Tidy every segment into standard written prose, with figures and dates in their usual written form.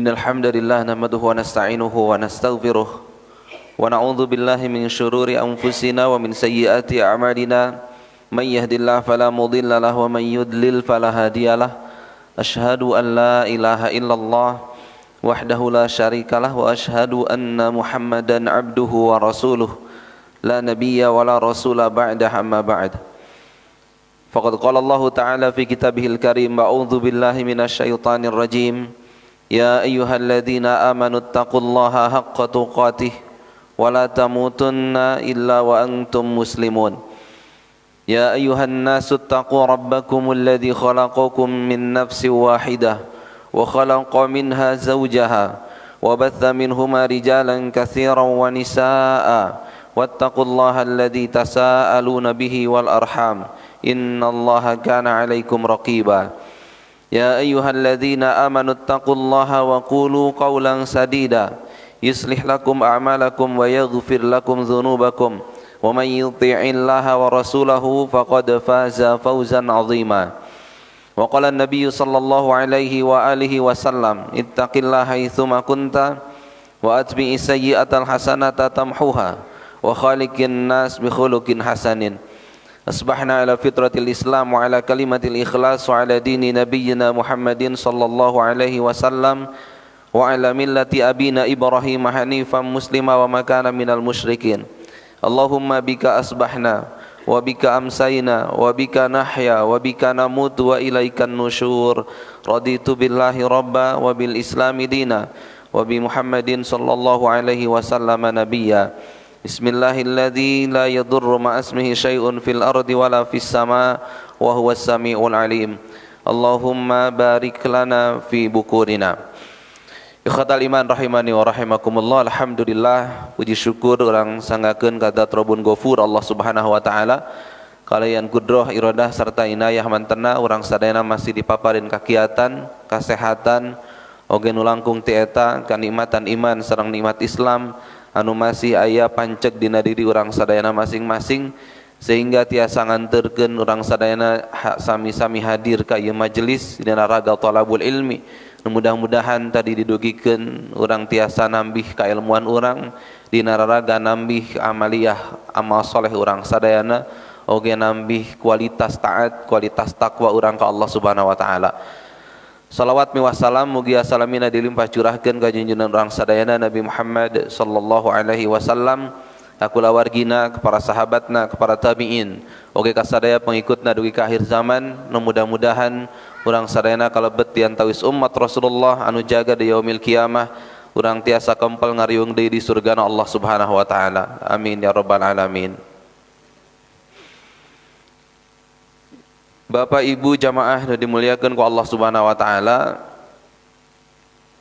Innal hamdalillah nahmaduhu wa nasta'inuhu wa nastaghfiruh wa na'udzu billahi min shururi anfusina wa min sayyiati a'malina. Man yahdihillahu fala mudilla lahu wa man yudlil fala hadiyalah. Ashhadu an la ilaha illallah wahdahu la syarikalah wa ashhadu anna Muhammadan abduhu wa rasuluh. La nabiyya wa la rasula ba'da, amma ba'd. Faqad qala Allah ta'ala fi kitabihil karim, a'udzu billahi minasy syaithanir rajim. Ya ayyuhalladzina amanu taqullaha haqqa tuqatih wa la tamutunna illa wa antum muslimun. Ya ayyuhan nasu taqu rabbakumul ladzi khalaqakum min nafsin wahidah wa khalaqa minha zawjaha wa batha minhuma rijalan katsiran wa nisaa wattaqullaha alladzi tasaaluna bihi wal arham innallaha kana 'alaikum raqiba. Ya ayyuhalladzina amanu taqullaha wa qulu qawlan sadida yuslih lakum a'malakum wa yaghfir lakum dzunubakum wa man yuti'illaha wa rasulahu faqad faza fawzan 'azima. Wa qala an-nabiy sallallahu alaihi wa alihi wasallam, ittaqillaha haitsuma kunta wa atbi'is sayyi'atal hasanata tamhuha wa khaliqin nas bi khuluqin hasanin. Asbahna ala fitratil Islam wa ala kalimatil ikhlas wa ala dini nabiyyina Muhammadin sallallahu alaihi wasallam wa ala millati abina Ibrahim hanifan muslima wa ma kana minal musyrikin. Allahumma bika asbahna wa bika amsayna wa bika nahya wa bika namutu wa ilaikan nusyur. Raditu billahi rabba wa bil islami dina wa bi Muhammadin sallallahu alaihi wasallam nabiyya. Bismillahilladzi la yadurru ma'asmihi syai'un fil ardi wala fis sama wa huwas samiul alim. Allahumma barik lana fi bukurina. Ikhwatal iman rahimani wa rahimakumullah. Alhamdulillah, puji syukur urang sanggakeun ka Dzat Rabbun Ghafur Allah Subhanahu wa taala. Kalayan kudroh iradah serta inayah mantena urang sadayana masih dipaparin kakiatan, kasehatan, oge nu langkung ti eta kanikmatan iman sareng nikmat Islam anu masih aya panceg dina diri urang sadayana masing-masing sehingga tiasa nganterkeun urang sadayana sami-sami hadir ka ieu majelis dina raga talabul ilmi. Mudah-mudahan tadi didugikeun urang tiasa nambih kailmuan urang dina raraga nambih amaliyah amal soleh urang sadayana oge nambih kualitas taat, kualitas takwa urang ka Allah Subhanahu wa taala. Salawat miwah salam mugia salamina dilimpah curahkeun ka junjungan urang sadayana Nabi Muhammad sallallahu alaihi wasallam, kulawargina, kepada sahabatna, kepada tabi'in, oge ka sadaya pengikutna dugi ka akhir zaman. Nu mudah-mudahan urang sadayana kalebet di antawis umat Rasulullah anu jaga di yaumil kiamah urang tiasa kempel ngariung deui di surgana Allah Subhanahu wa taala. Amin ya rabbal alamin. Bapak Ibu jamaah nu dimuliakeun ku Allah Subhanahu wa taala,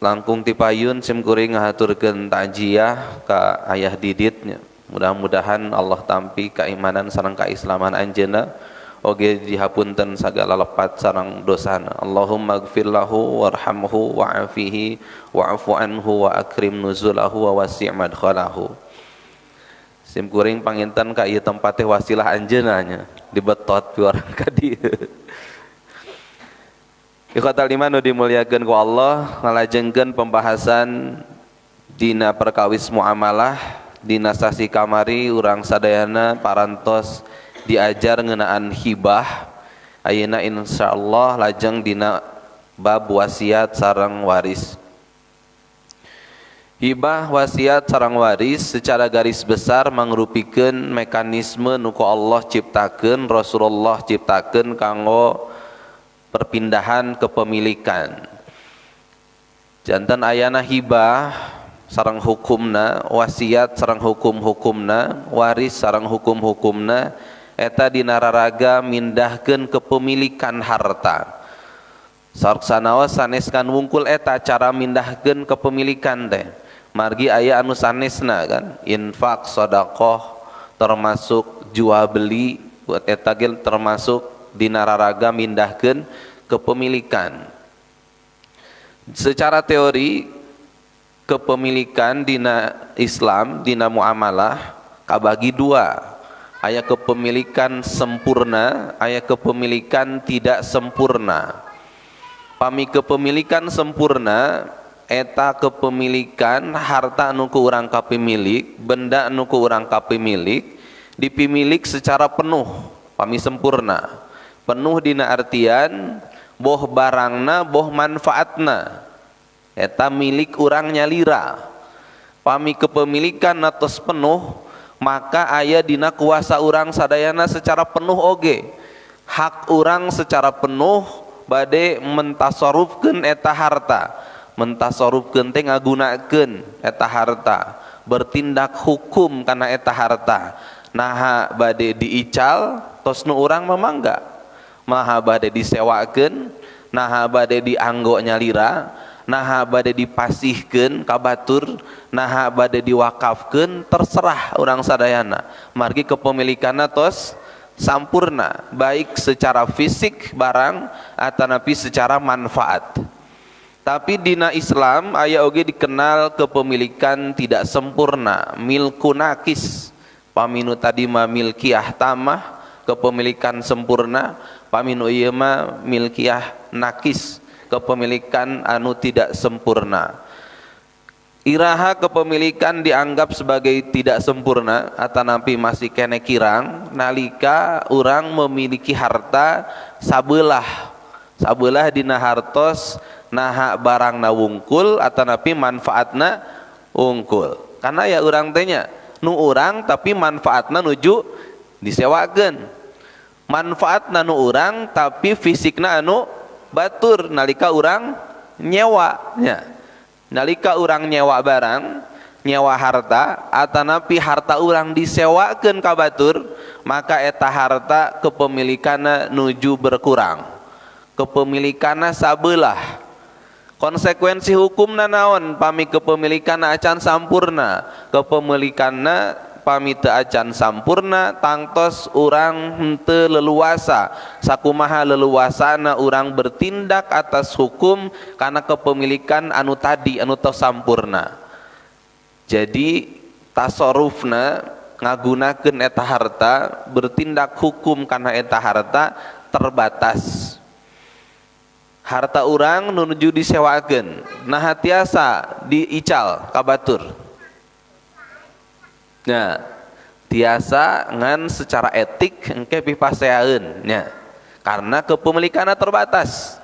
langkung ti payun sim kuring ngahaturkeun takziah ka ayah Didit nya. Mudah-mudahan Allah tampi keimanan sareng keislaman anjeunna oge dihapunten sagala lepat sareng dosana. Allahumma gfir lahu warhamhu wa'afihi wa'fu anhu wa akrim nuzulahu wa wasi' madkhalahu. Sim kuring panginten ka ieu tempat teh wasilah anjeunna nya dibetot pi urang ka dieu. Ikhwatal iman nu dimuliakeun ku Allah, ngalajengkeun pembahasan dina perkawis muamalah dina sasi kamari urang sadayana parantos diajar ngeunaan hibah. Ayeuna insyaallah lajeng dina bab wasiat sareng waris. Hibah, wasiat sareng waris secara garis besar mangrupikeun mekanisme nu ku Allah ciptakeun, Rasulullah ciptakeun kanggo perpindahan kepemilikan. Janten ayana hibah sareng hukumna, wasiat sareng hukum-hukumna, waris sareng hukum-hukumna eta dina raraga mindahkeun kepemilikan harta. Sareng sanaos sanes kan wungkul eta cara mindahkeun kepemilikan teh. Margi aya anu sanesna kan, infak, sedekah, termasuk jual beli buat eta ge termasuk dina raraga mindahkeun kepemilikan. Secara teori kepemilikan dina Islam, dina muamalah kabagi dua. Aya kepemilikan sempurna, aya kepemilikan tidak sempurna. Pami kepemilikan sempurna Eta kepemilikan harta nu ku urang kapimilik, benda nu ku urang kapimilik dipimilik secara penuh, pami sempurna. Penuh dina artian boh barangna boh manfaatna eta milik urang nyalira. Pami kepemilikan atos penuh maka aya dina kuasa urang sadayana secara penuh oge. Hak urang secara penuh bade mentasarufkeun eta harta, mentasarufkeun teh ngagunakeun eta harta, bertindak hukum kana eta harta. Naha bade diical tos nu urang mah mangga, maha bade disewakeun, naha bade dianggo nyalira, naha bade dipasihkeun ka batur, naha bade diwakafkeun, terserah urang sadayana. Margi kepemilikanna tos sampurna, baik secara fisik barang atanapi secara manfaat. Tapi dina Islam aya oge dikenal kepemilikan tidak sempurna, milku nakis. Paminu tadi mah milkiah tamah, kepemilikan sempurna, paminu ieu mah milkiah nakis, kepemilikan anu tidak sempurna. Iraha kepemilikan dianggap sebagai tidak sempurna atanapi masih kene kirang nalika urang memiliki harta sabelah, sabelah dina hartos naha barangna wungkul atanapi manfaatna wungkul. Karena ya urang teh nya nu urang tapi manfaatna nuju disewakeun, manfaatna nu urang tapi fisikna anu batur nalika urang nyewa nya. Nalika urang nyewa barang, nyewa harta atanapi harta urang disewakeun ka batur, maka eta harta kepemilikanna nuju berkurang, kepemilikanna sabelah. Konsekuensi hukumna naon pami kepemilikanna acan sampurna? Kepemilikanna pami teu acan sampurna tangtos urang henteu leluasa. Sakumaha leluasana urang bertindak atas hukum karena kepemilikan anu tadi anu tos sampurna. Jadi tasarrufna ngagunakeun eta harta, bertindak hukum karena eta harta terbatas. Harta urang nuju disewakeun, nah tiasa diical ka batur. Nah, tiasa ngan secara etik engke pipaseaeun nya. Karena kepemilikanna terbatas.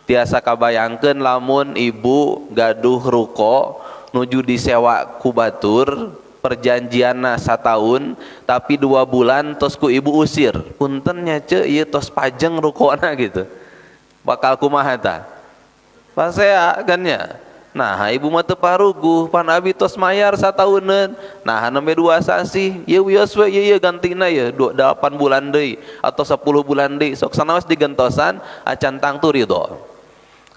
Tiasa kabayangkeun lamun ibu gaduh ruko nuju disewa ku batur, perjanjianna sataun tapi 2 bulan tos ku ibu usir. Punten nya ceu ieu tos pajeng rukona gitu. Bakal kumaha ta? Pasea kan nya. Nah, ibu mah teu paruguh, pan abi tos mayar satauneun. Nah, nembe 2 sasih, ieu wios we ieu ieu gantina ieu 8 bulan deui atau 10 bulan deui. Sok sanaos digentosan acan tangtu ridho.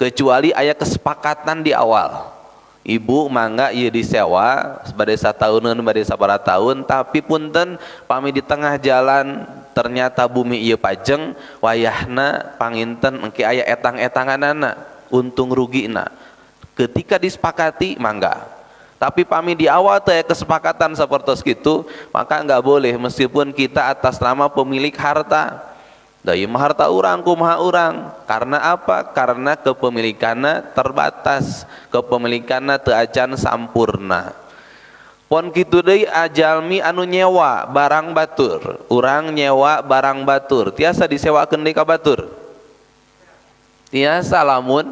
Kecuali aya kesepakatan di awal. Ibu mangga ieu disewa bade satauneun bade sabaraha taun, tapi punten pami di tengah jalan ternyata bumi ieu pajeng, wayahna panginten engke aya etang-etanganana, untung rugina. Ketika disepakati mangga. Tapi pami di awal teh kesepakatan sapertos kitu, maka enggak boleh meskipun kita atas nama pemilik harta. Da ieu mah harta urang kumaha urang. Karena apa? Karena kepemilikanna terbatas, kepemilikanna teu acan sampurna. Pon kitu deui ajalmi anu nyewa barang batur, urang nyewa barang batur, tiasa disewakeun deui ka batur. Tiasa lamun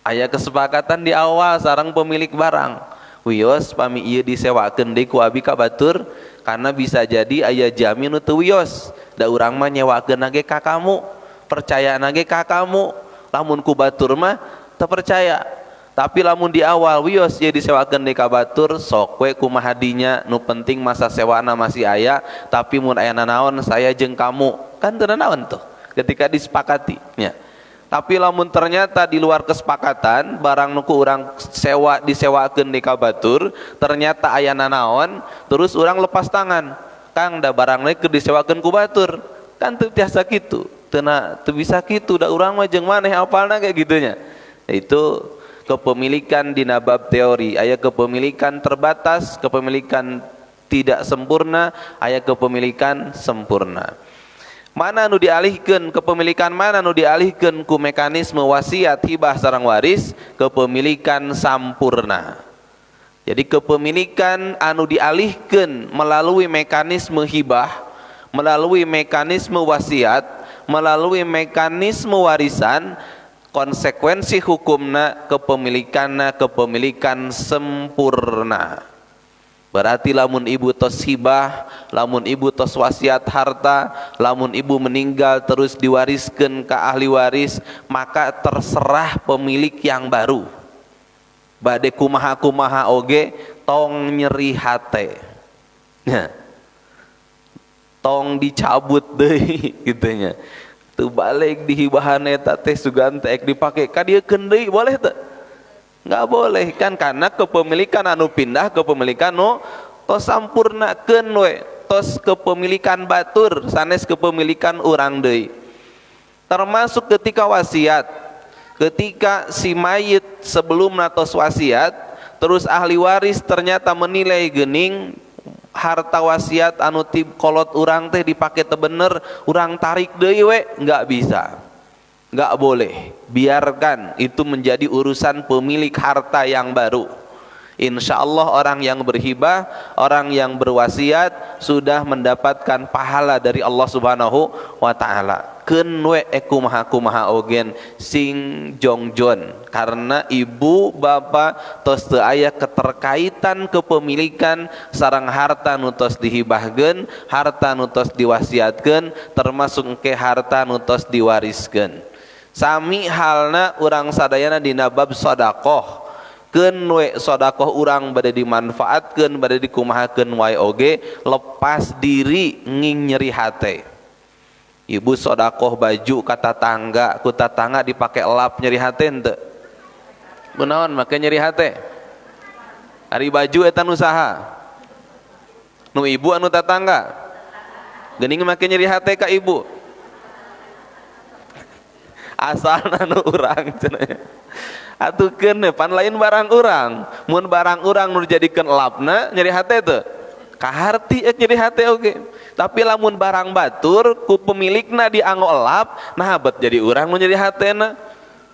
aya kesepakatan di awal sareng pemilik barang. Wios pami ieu disewakeun deui ku abi ka batur, karena bisa jadi aya jami nu teu wios. Da urang mah nyewakeun ge ka kamu, percayana ge ka kamu. Lamun ku batur mah teu percaya. Tapi lamun di awal wios ieu disewakeun deui ka batur, sok we kumaha dinya, nu penting masa sewana masih aya, tapi mun aya nanaon saya jeung kamu. Kan teu nanaon tuh ketika disepakati nya. Tapi lamun ternyata di luar kesepakatan barang nu ku urang sewa disewakeun deui ka batur, ternyata aya nanaon, terus urang lepas tangan. Kang da barang keur disewakeun ku batur. Kan teu tiasa kitu. Teu teu bisa kitu da urang mah jeung maneh apalna kayak gitunya. Itu kepemilikan dina bab teori, aya kepemilikan terbatas, kepemilikan tidak sempurna, aya kepemilikan sempurna. Mana nu dialihkeun kepemilikan, mana nu dialihkeun ku mekanisme wasiat, hibah sareng waris? Kepemilikan sampurna. Jadi kepemilikan anu dialihkeun melalui mekanisme hibah, melalui mekanisme wasiat, melalui mekanisme warisan, konsekuensi hukumna kepemilikanna kepemilikan sempurna. Berarti lamun ibu tos hibah, lamun ibu tos wasiat harta, lamun ibu meninggal terus diwariskan ke ahli waris, maka terserah pemilik yang baru. Bade kumaha kumaha oge tong nyeri hate. Ya. Tong dicabut deui gitu nya. Teu balik dihibahan eta teh, sugan teh dipake ka dieu deui, boleh teu? Nggak boleh kan, karena kepemilikan anu pindah kepemilikan nu tos sampurnakeun we, tos kepemilikan batur, sanes kepemilikan urang deui. Termasuk ketika wasiat, ketika si mayit sebelum tos wasiat, terus ahli waris ternyata menilai, gening harta wasiat anu ti kolot urang teh dipake teu bener, urang tarik deui we, nggak bisa, nggak boleh. Biarkan itu menjadi urusan pemilik harta yang baru. Insya Allah orang yang berhibah, orang yang berwasiat sudah mendapatkan pahala dari Allah Subhanahu wa taala. Keun we kumaha kumaha ogen sing jongjon, karena ibu bapak tos teu aya keterkaitan kepemilikan sareng harta nu tos dihibahkeun, harta nu tos diwasiatkeun, termasuk ke harta nu tos diwariskeun. Sami halna urang sadayana dina bab sodakoh. Keun we sodakoh urang bade dimanfaatkeun, bade dikumahakeun wae oge, lepas diri nging nyeri hate. Ibu sodakoh baju ka tatangga, ku tatangga dipake elap, nyeri hate henteu? Kunaon make nyeri hate? Ari baju eta nu saha? Nu ibu anu tatangga? Geuning make nyeri hate ka ibu. Asalna nu urang cenah. Atuh keun, pan lain barang urang. Mun barang urang nu dijadikeun elapna, nyeri hate teu? Kaharti ek nyeri hate oge. Tapi lamun barang batur ku pemilikna dianggo elap, nah bet jadi urang nu nyeri hatena.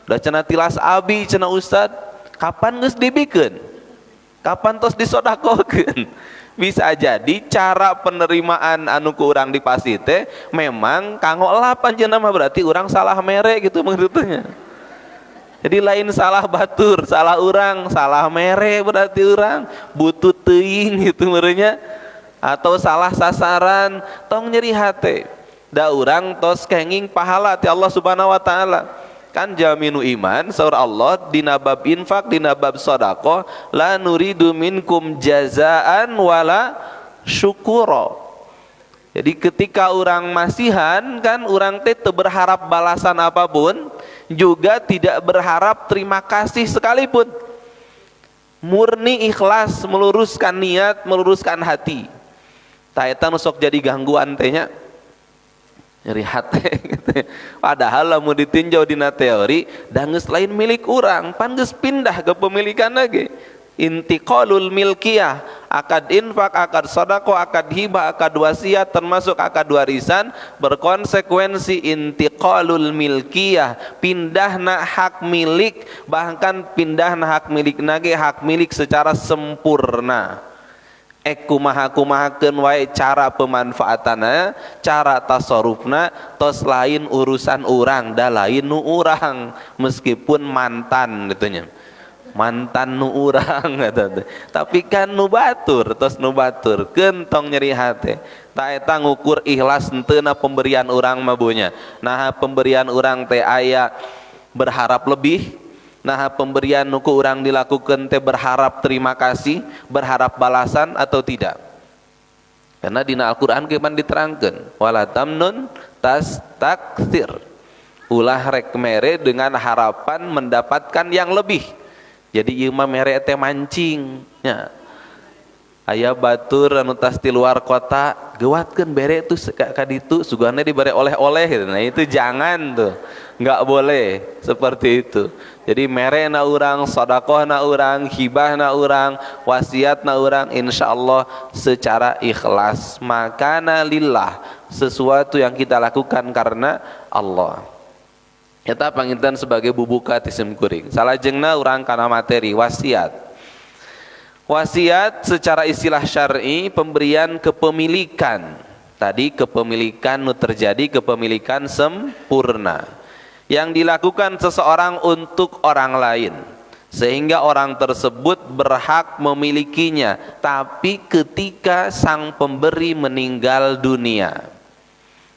Da cenah tilas abi cenah ustad, kapan geus dibikeun? Kapan tos disodakohkeun? Bisa jadi cara penerimaan anu ku urang dipasi teh memang kanggo elap anjeunna mah, berarti urang salah mere gitu maksudnya. Jadi lain salah batur, salah urang, salah mere, berarti urang butuh teuing gitu merenya atau salah sasaran. Tong nyeri hate. Da urang tos kenging pahala ti Allah Subhanahu wa taala. Kan jaminu iman saur Allah dina bab infak, dina bab sedekah, la nuridu minkum jazaan wala syukura. Jadi ketika orang masihan kan orang teh teu berharap balasan apapun, juga tidak berharap terima kasih sekalipun. Murni ikhlas, meluruskan niat, meluruskan hati. Tah, eta nu sok jadi gangguan teh nya, nyeri hati gitu. Padahal lamun ditinjau dina teori, da geus lain milik urang, pan geus pindah kepemilikan lagi. Intiqalul milkiyah, akad infak, akad sedekah, akad hibah, akad wasiat, termasuk akad warisan berkonsekuensi intiqalul milkiyah, pindahna hak milik, bahkan pindahna hak milik nage hak milik secara sempurna. Ek kumaha kumahakeun wae cara pemanfaatanna, cara tasarrufna, tos lain urusan urang, da lain nu urang, meskipun mantan gitu nya, mantan nu urang eta teh, tapi kan nu batur, tos nu batur. Keun, tong nyeri hate. Tah, eta ngukur ikhlas henteu pemberian urang mah nya. Nah, pemberian urang teh aya berharap lebih? Nah, pemberian nu ku urang dilakukan teh berharap terima kasih, berharap balasan atau tidak? Karena dina Al-Qur'an keman diterangkan, wala tamnun tastaktsir, ulah rek mere dengan harapan mendapatkan yang lebih. Jadi ieu mah mere teh mancing nya. Aya batur anu tas di luar kota gewatkeun bere tuh ka ditu sugana dibere oleh-oleh gitu. Nah itu jangan tuh, nggak boleh seperti itu. Jadi mere na urang, sedekah na urang, hibah na urang, wasiat na urang, insyaallah secara ikhlas. Makana lillah, sesuatu yang kita lakukan karena Allah. Eta panginten sebagai bubuka ti sim kuring. Salajengna urang kana materi wasiat. Wasiat secara istilah syar'i pemberian kepemilikan. Tadi kepemilikan nu terjadi kepemilikan sempurna yang dilakukan seseorang untuk orang lain sehingga orang tersebut berhak memilikinya, tapi ketika sang pemberi meninggal dunia.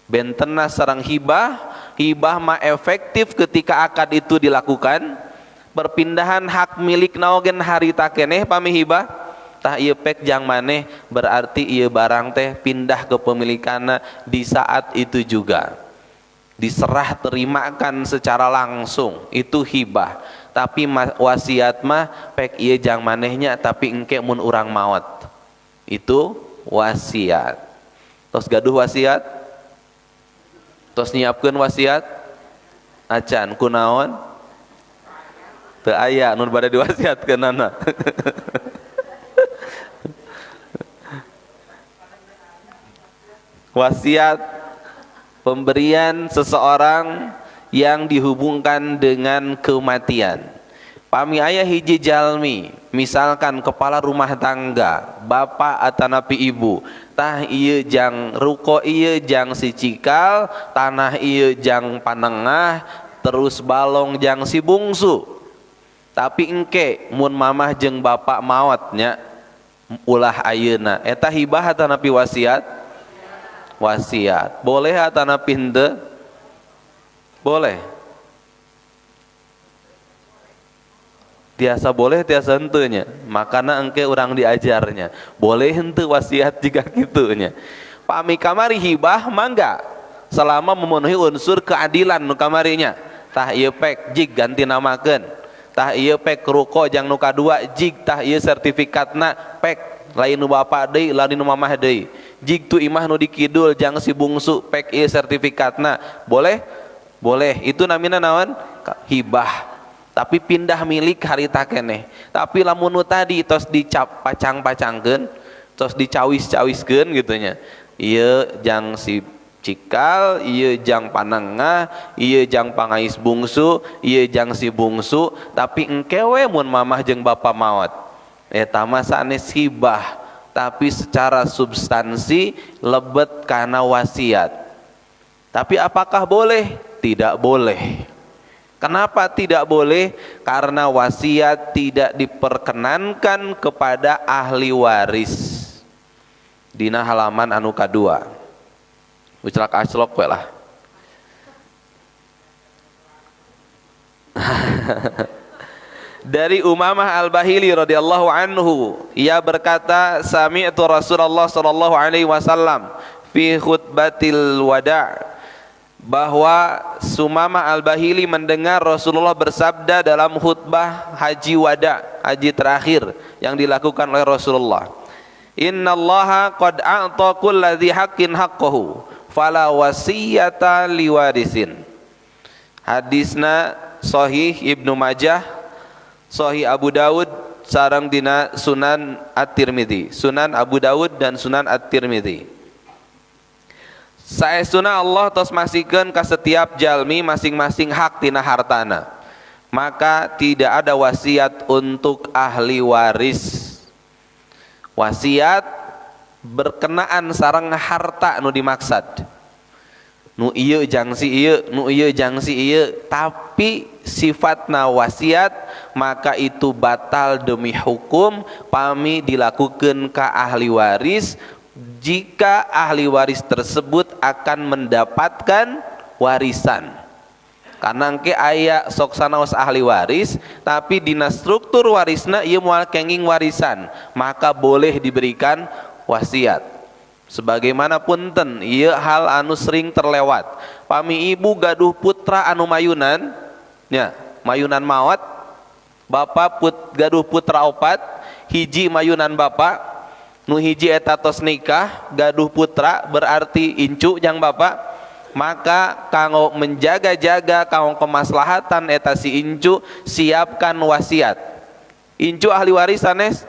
Bentena sareng hibah, hibah mah efektif ketika akad itu dilakukan. Perpindahan hak milik naogen harita keneh pami hibah, tah ieu pek jang maneh, berarti ieu barang teh pindah kepemilikanna di saat itu juga, diserah terimakan secara langsung, itu hibah. Tapi wasiat mah pek ieu jang manehnya, tapi engke mun urang maot, itu wasiat. Tos gaduh wasiat, tos nyiapkeun wasiat acan, kunaon teu aya nu bade diwasiatkeunana. Wasiat pemberian seseorang yang dihubungkan dengan kematian. Pami aya hiji jalmi, misalkan kepala rumah tangga, bapak atanapi ibu, tah ieu jang ruko ieu jang si cikal, tanah ieu jang panengah, terus balong jang si bungsu. Tapi engke mun mamah jeung bapak maotnya ulah ayeuna, eta hibah atanapi wasiat? Wasiat. Boleh atanapi henteu? Boleh. Tiasa boleh tiasa henteu nya. Makana engke urang diajarnya. Boleh henteu wasiat jika kitu nya. Pami kamari hibah mangga selama memenuhi unsur keadilan nu kamarinya. Tah ieu pek jig ganti namakeun. Tah ieu pek ruko jang nu kadua jig, tah ieu sertifikatna pek lain nu bapak deui lain nu mamah deui. Jig tu imah nu di kidul jang si bungsu pek ieu sertifikatna. Boleh? Boleh. Itu namina naon? Hibah. Tapi pindah milik harita keneh. Tapi lamun nu tadi tos dicap pacang-pacangkeun, tos dicawis-cawiskeun gitu nya. Ieu jang si cikal, ieu jang panengah, ieu jang pangais bungsu, ieu jang si bungsu, tapi engke we mun mamah jeung bapa maot. Eta mah sanes hibah, tapi secara substansi lebet kana wasiat. Tapi apakah boleh? Tidak boleh. Kenapa tidak boleh? Karena wasiat tidak diperkenankan kepada ahli waris. Dina halaman anu kadua. Uclak aslok we lah. Dari Umamah Al-Bahili radhiyallahu anhu, ia berkata, sami'tu Rasulullah sallallahu alaihi wasallam fi khutbatil wada', bahwa Sumamah Al-Bahili mendengar Rasulullah bersabda dalam khutbah haji wada, haji terakhir yang dilakukan oleh Rasulullah. Innallaha qad a'ta kulli dzi haqqin haqqahu fala wasiyata liwarisin. Hadisna sahih Ibnu Majah, sahih Abu Dawud, sareng dina Sunan At-Tirmidzi, Sunan Abu Dawud dan Sunan At-Tirmidzi. Saestuna Allah tos masikeun ka setiap jalmi masing-masing hak tina hartana, maka tidak ada wasiat untuk ahli waris. Wasiat berkenaan sareng harta nu dimaksad, nu ieu jang si ieu, nu ieu jang si ieu, tapi sifatna wasiat maka itu batal demi hukum pami dilakukan ka ahli waris jika ahli waris tersebut akan mendapatkan warisan. Karena engke aya sok sanaos ahli waris tapi dina struktur warisna ieu moal kenging warisan, maka boleh diberikan wasiat. Sebagaimana punten ieu hal anu sering terlewat. Pami ibu gaduh putra anu mayunan nya, mayunan maot, bapak gaduh putra opat, hiji mayunan bapak, Nu hiji eta tos nikah gaduh putra berarti incu jang bapak, maka kanggo menjaga-jaga kanggo kemaslahatan eta si incu siapkan wasiat. Incu ahli waris sanes?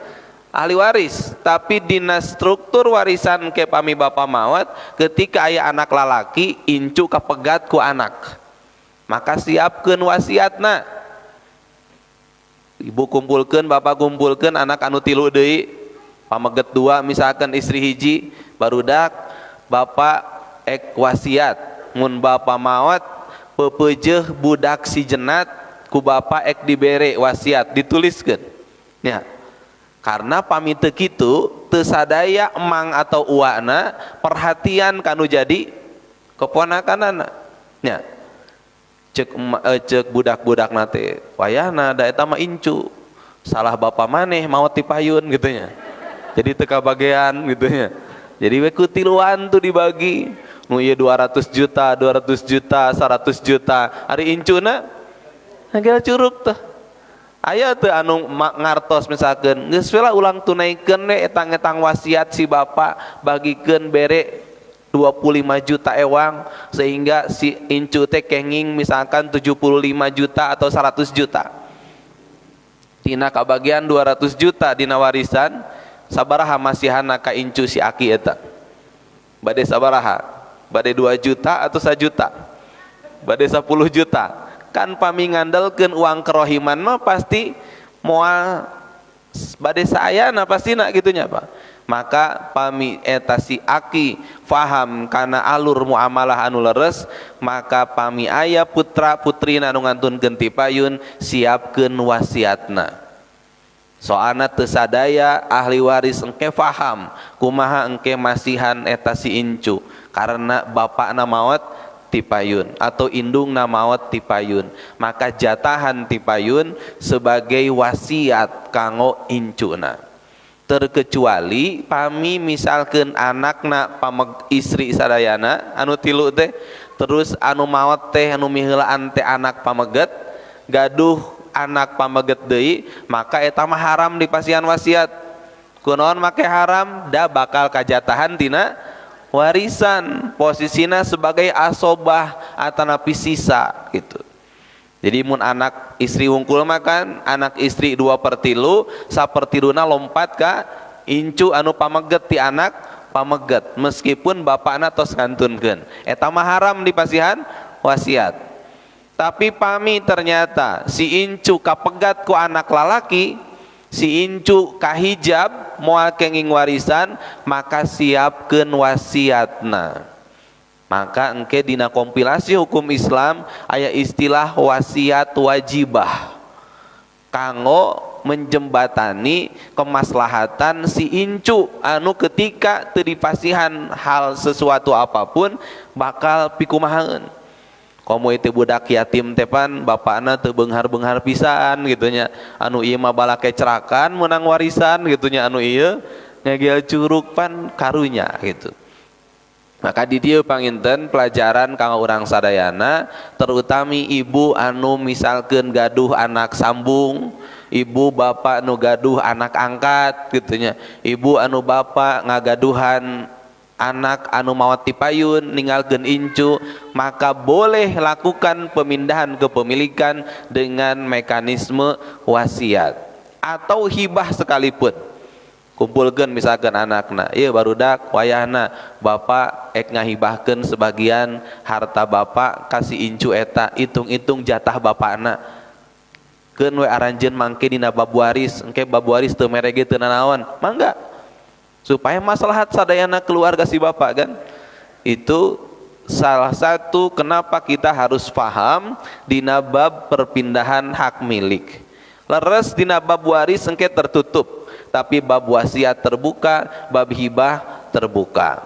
Ahli waris, tapi dina struktur warisan ke pami bapa maot ketika aya anak lalaki incu kapegat ku anak, maka siapkeun wasiatna. Ibu kumpulkeun, bapak kumpulkeun, anak anu tilu deui, pameget dua misalkan istri hiji, barudak bapak ek wasiat mun bapa maot pepeujeuh budak si jenat ku bapak ek dibere wasiat dituliskeun nya. Karena pami teu kitu teu sadaya emang atau uakna perhatian kanu jadi keponakanana nya. Cek cek budak-budakna teh wayahna da eta mah incu, salah bapa maneh maot ti payun gitu nya, jadi teu kabagean gitu nya. Jadi we ku tiluan tuh dibagi, nu ieu 200 juta, 200 juta, 100 juta, ari incuna ngagel curug teh. Aya teu anu ngartos misalkeun geus we lah ulang tunaikeun we etang-etang wasiat si bapa, bagikeun bere 25 juta ewang sehingga si incu teh kenging misalkan 75 juta atau 100 juta. Tina kabagian 200 juta dina warisan, sabaraha masihana ka incu si aki eta? Bade sabaraha? Bade 2 juta atau 1 juta? Bade 10 juta? Kan pami ngandelkeun uang kerohiman mah pasti moal bade saayana pastina gitunya Pak. Maka pami eta si aki faham kana alur muamalah anu leres, maka pami aya putra putrina anu ngantunkeun ti payun siapkeun wasiatna. Soalna teu sadaya ahli waris engke faham kumaha engke masihan eta si incu karena bapakna maot ti payun atau indungna maot ti payun, maka jatahan ti payun sebagai wasiat kanggo incuna. Terkecuali pami misalkeun anakna pameg istri sadayana anu tilu teh, terus anu maot teh anu miheulaan teh anak pameget, gaduh anak pameget deui, maka eta mah haram dipasihan wasiat. Kunaon make haram? Da bakal kajatahan tina warisan, posisina sebagai asobah atanapi sisa gitu. Jadi mun anak istri wungkul makan anak istri 2/3, sapertiluna lompat ka incu anu pameget ti anak pameget meskipun bapakna tos ngantunkeun, eta mah haram dipasihan wasiat. Tapi pami ternyata si incu kapegat ku anak lalaki, si incu kahijab moal kenging warisan, maka siapkeun wasiatna. Maka engke dina kompilasi hukum Islam aya istilah wasiat wajibah kanggo menjembatani kemaslahatan si incu anu ketika teu dipasihan hal sesuatu apapun bakal pikumahaeun. Komo itu budak yatim teh pan bapakna teu beunghar-beunghar pisan gitu nya, anu ieu mah balake cerakan menang warisan gitu nya, anu ieu ngegel curug pan karunya gitu. Maka di dieu panginten pelajaran kanggo urang sadayana, terutami ibu anu misalkeun gaduh anak sambung, ibu bapak nu gaduh anak angkat gitu nya, ibu anu bapak ngagaduhan anak anu maot ti payun ninggalkeun incu, maka boleh lakukan pemindahan kepemilikan dengan mekanisme wasiat atau hibah sekalipun. Kumpulkeun misalkan anakna, ieu barudak wayahna bapak ek ngahibahkeun sebagian harta bapak kasih incu eta, hitung-hitung jatah bapakna. Keun we aranjeun mangke dina bab waris, engke bab waris teu mere ge teu nanaon, mangga. Supaya maslahat sadayana keluarga si bapak kan. Itu salah satu kenapa kita harus paham dina bab perpindahan hak milik. Leres dina bab waris engke tertutup, tapi bab wasiat terbuka, bab hibah terbuka.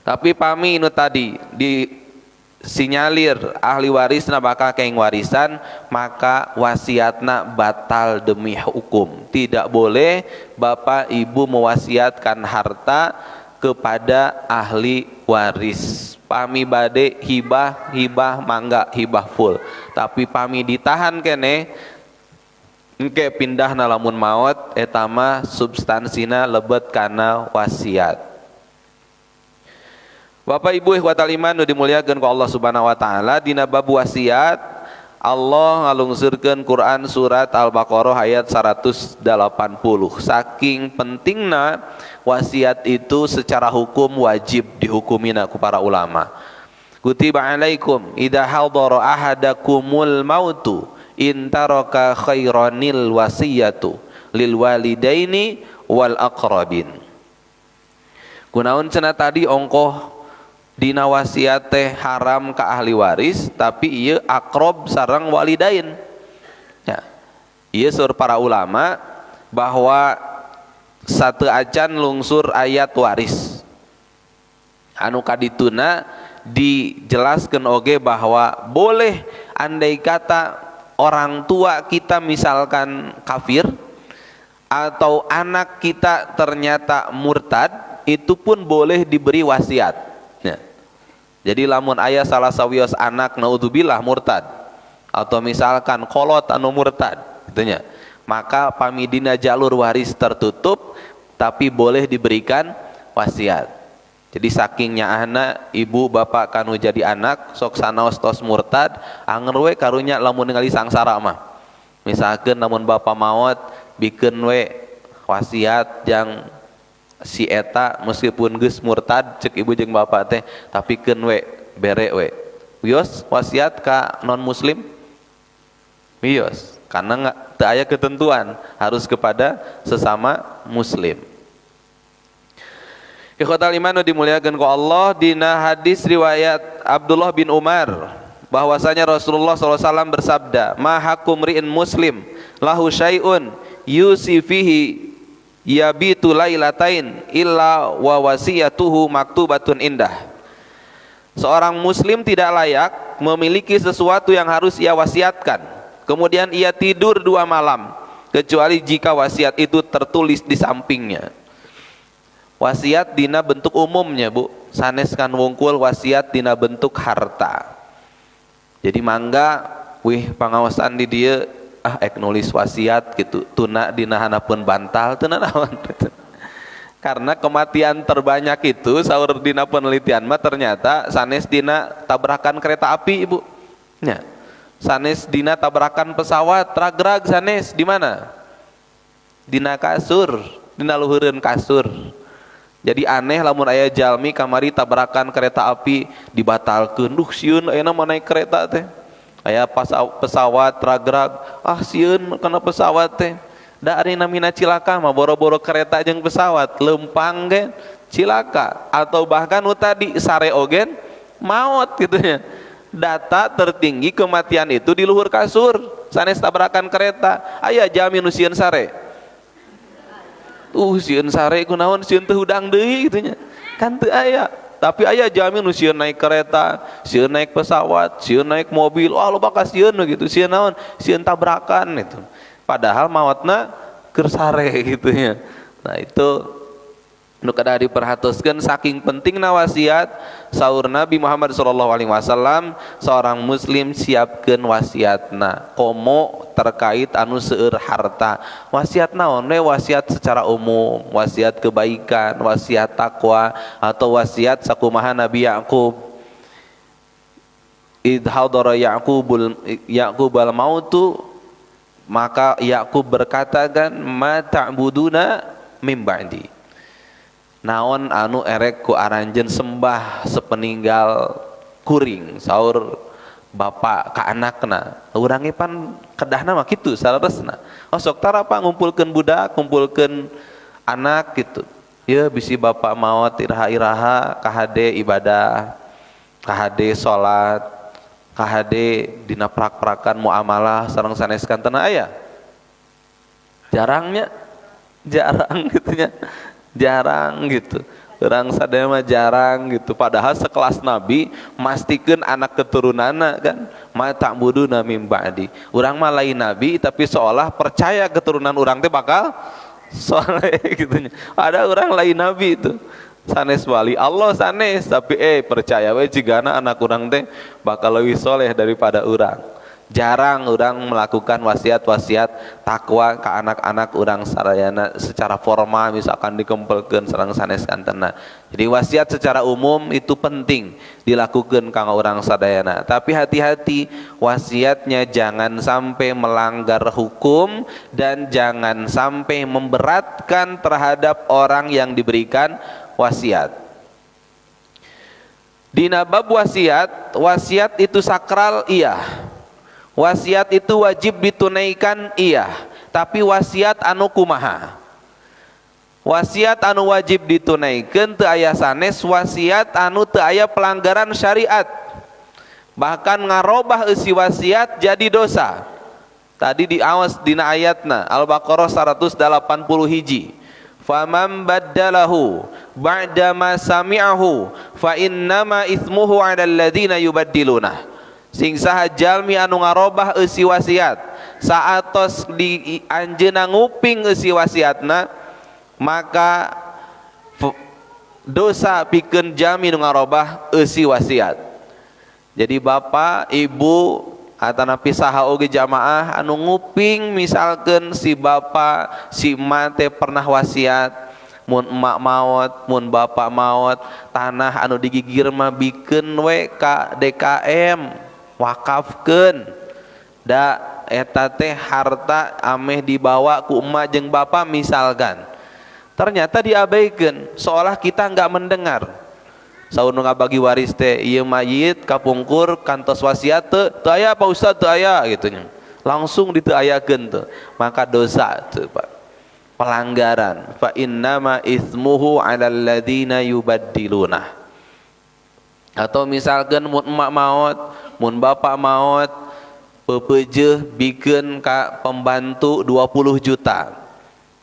Tapi pami nu tadi disinyalir ahli warisna bakal kenging warisan, maka wasiatna batal demi hukum. Tidak boleh bapak ibu mewasiatkan harta kepada ahli waris. Pami bade hibah, hibah mangga, hibah full. Tapi pami ditahan kene Engke pindahna lamun maot eta mah substansina lebet kana wasiat. Bapak Ibu ikhwatal iman nu dimuliakeun ku Allah Subhanahu wa taala, dina bab wasiat Allah ngalungsurkeun Quran surat Al-Baqarah ayat 180. Saking pentingna wasiat itu secara hukum wajib dihukumina ku para ulama. Kutiba alaikum idza hadara ahadakumul mautu in taraka khairanil wasiyatu lil walidaini wal aqrabin. Kunaon cenah tadi ongkoh dina wasiat teh haram ka ahli waris, tapi ieu akrob sareng walidain. Ya. Ieu sur para ulama bahwa satu acan lungsur ayat waris. Anu kadituna dijelaskan oge bahwa boleh andai kata orang tua kita misalkan kafir atau anak kita ternyata murtad, itu pun boleh diberi wasiat. Ya. Jadi lamun ayah salah sawios anak naudzubillah murtad atau misalkan kolot anu murtad gitunya, maka pamidina jalur waris tertutup tapi boleh diberikan wasiat. Jadi sakingnya anak ibu bapak kanu jadi anak sok sanaos tos murtad anger we karunya lamun ningali sangsara mah. Misalkan lamun bapak maot bikeun we wasiat yang si eta meskipun geus murtad cek ibu jeung bapak teh tapi keun we bere we. Wios wasiat ka non muslim? Wios, karena nggak teu aya ketentuan harus kepada sesama muslim. Ikhwatal iman nu dimuliakeun ku Allah, dina hadis riwayat Abdullah bin Umar bahwasanya Rasulullah sallallahu alaihi wasallam bersabda, ma haqqu mri'in muslim lahu syai'un yusi fihi yabitu lailatain illa wa wasiyatuhu maktubatun indah. Seorang muslim tidak layak memiliki sesuatu yang harus ia wasiatkan, kemudian ia tidur 2 malam kecuali jika wasiat itu tertulis di sampingnya. Wasiat dina bentuk umumnya bu, sanes kan wungkul wasiat dina bentuk harta. Jadi mangga wih pangaosan di dieu ah ek nulis wasiat gitu, tuna dina hanapun bantal teu naon. Karena kematian terbanyak itu saur dina penelitian mah ternyata sanes dina tabrakan kereta api ibu. Nya. Sanes dina tabrakan pesawat, ragrag sanes di mana? Dina kasur, dina luhureun kasur. Jadi aneh lamun aya jalmi kamari tabrakan kereta api dibatalkeun. Duh sieun ayeuna mah naik kereta teh. Aya pesawat ragrag, ah sieun kana pesawat teh. Da ari namina cilaka mah boro-boro kereta jeung pesawat, lempang ge cilaka atau bahkan nu tadi sare ogen maot gitu nya. Data tertinggi kematian itu di luhur kasur, sanes tabrakan kereta. Aya jalmi nu sieun sare. Sieun sare kunaon sieun teu hudang deui gitu nya. Kan teu aya. Tapi aya jalmi nu sieun naik kereta, sieun naik pesawat, sieun naik mobil, wah loba ka sieun gitu. Sieun naon? Sieun tabrakan itu. Padahal maotna keur sare gitu nya. Nah itu nu kedah diperhatoskeun saking pentingna wasiat saur Nabi Muhammad sallallahu alaihi wasallam, seorang muslim siapkeun wasiatna komo terkait anu seueur harta. Wasiat naon we? Wasiat secara umum, wasiat kebaikan, wasiat takwa, atau wasiat sakumaha Nabi Yakub. Id hadara Yaqubul Yaqubal mautu, maka Yakub berkata kan, ma ta'buduna mim ba'di. Naon anu erek ku aranjeun sembah sepeninggal kuring, saur bapak ka anakna. Urang ge pan kedahna mah kitu saleresna. Oh sok tara apa ngumpulkeun budak, ngumpulkeun anak gitu. Ya bisi bapak maot iraha-iraha kahade ibadah, kahade salat, kahade dina prak-prakan muamalah sareng sanes kantena aya. Jarangnya, jarang gitu nya. Jarang gitu. Orang sadaya mah jarang gitu. Padahal sekelas Nabi mastikeun anak keturunanna kan, ma ta'buduna mim ba'di. Urang mah lain nabi tapi seolah percaya keturunan urang teh bakal soleh gitu nya. Ada orang lain nabi itu. Sanes wali Allah sanes tapi percaya we jigana anak urang teh bakal leuwih soleh daripada urang. Jarang urang melakukan wasiat-wasiat takwa ke anak-anak urang sarayana secara formal, misalkan dikempelkeun sareng sanes kantena. Jadi wasiat secara umum itu penting dilakukan kanggo urang sadayana. Tapi hati-hati, wasiatnya jangan sampai melanggar hukum dan jangan sampai memberatkan terhadap orang yang diberikan wasiat. Dina bab wasiat, wasiat itu sakral, iya. Wasiat itu wajib ditunaikan, iya. Tapi wasiat anu kumaha? Wasiat anu wajib ditunaikan teu aya sanes wasiat anu teu aya pelanggaran syariat. Bahkan ngarobah eusi wasiat jadi dosa. Tadi diawas dina ayatna Al-Baqarah 180 hiji. Faman baddalahu ba'da ma sami'ahu fa innama itsmuhu 'alal ladzina yubaddiluna. Sing saha jalmi anu ngarobah eusi wasiat saatos di anjeunna nguping eusi wasiatna, maka dosa pikeun jalmi nu ngarobah eusi wasiat. Jadi bapak, ibu, atanapi saha oge jamaah anu nguping misalkeun si bapak, si emak teh pernah wasiat, mun emak maot, mun bapak maot, tanah anu digigir mah bikeun we ka DKM, wakafkeun. Da eta teh harta ameh dibawa ku emak jeung bapak misalkan. Ternyata diabaikan, seolah kita nggak mendengar. Saur nu ngabagi waris teh, ieu mayit kapungkur kantos wasiat teu, teu aya Pak Ustad, teu aya gitu nya. Langsung diteu ayakeun teu. Maka dosa teu, Pak. Pelanggaran. Fa innama itsmuhu 'alal ladzina yubaddiluna. Atau misalkan mun emak maot, mun bapak maot, pepeujeuh bikeun ka pembantu 20 juta.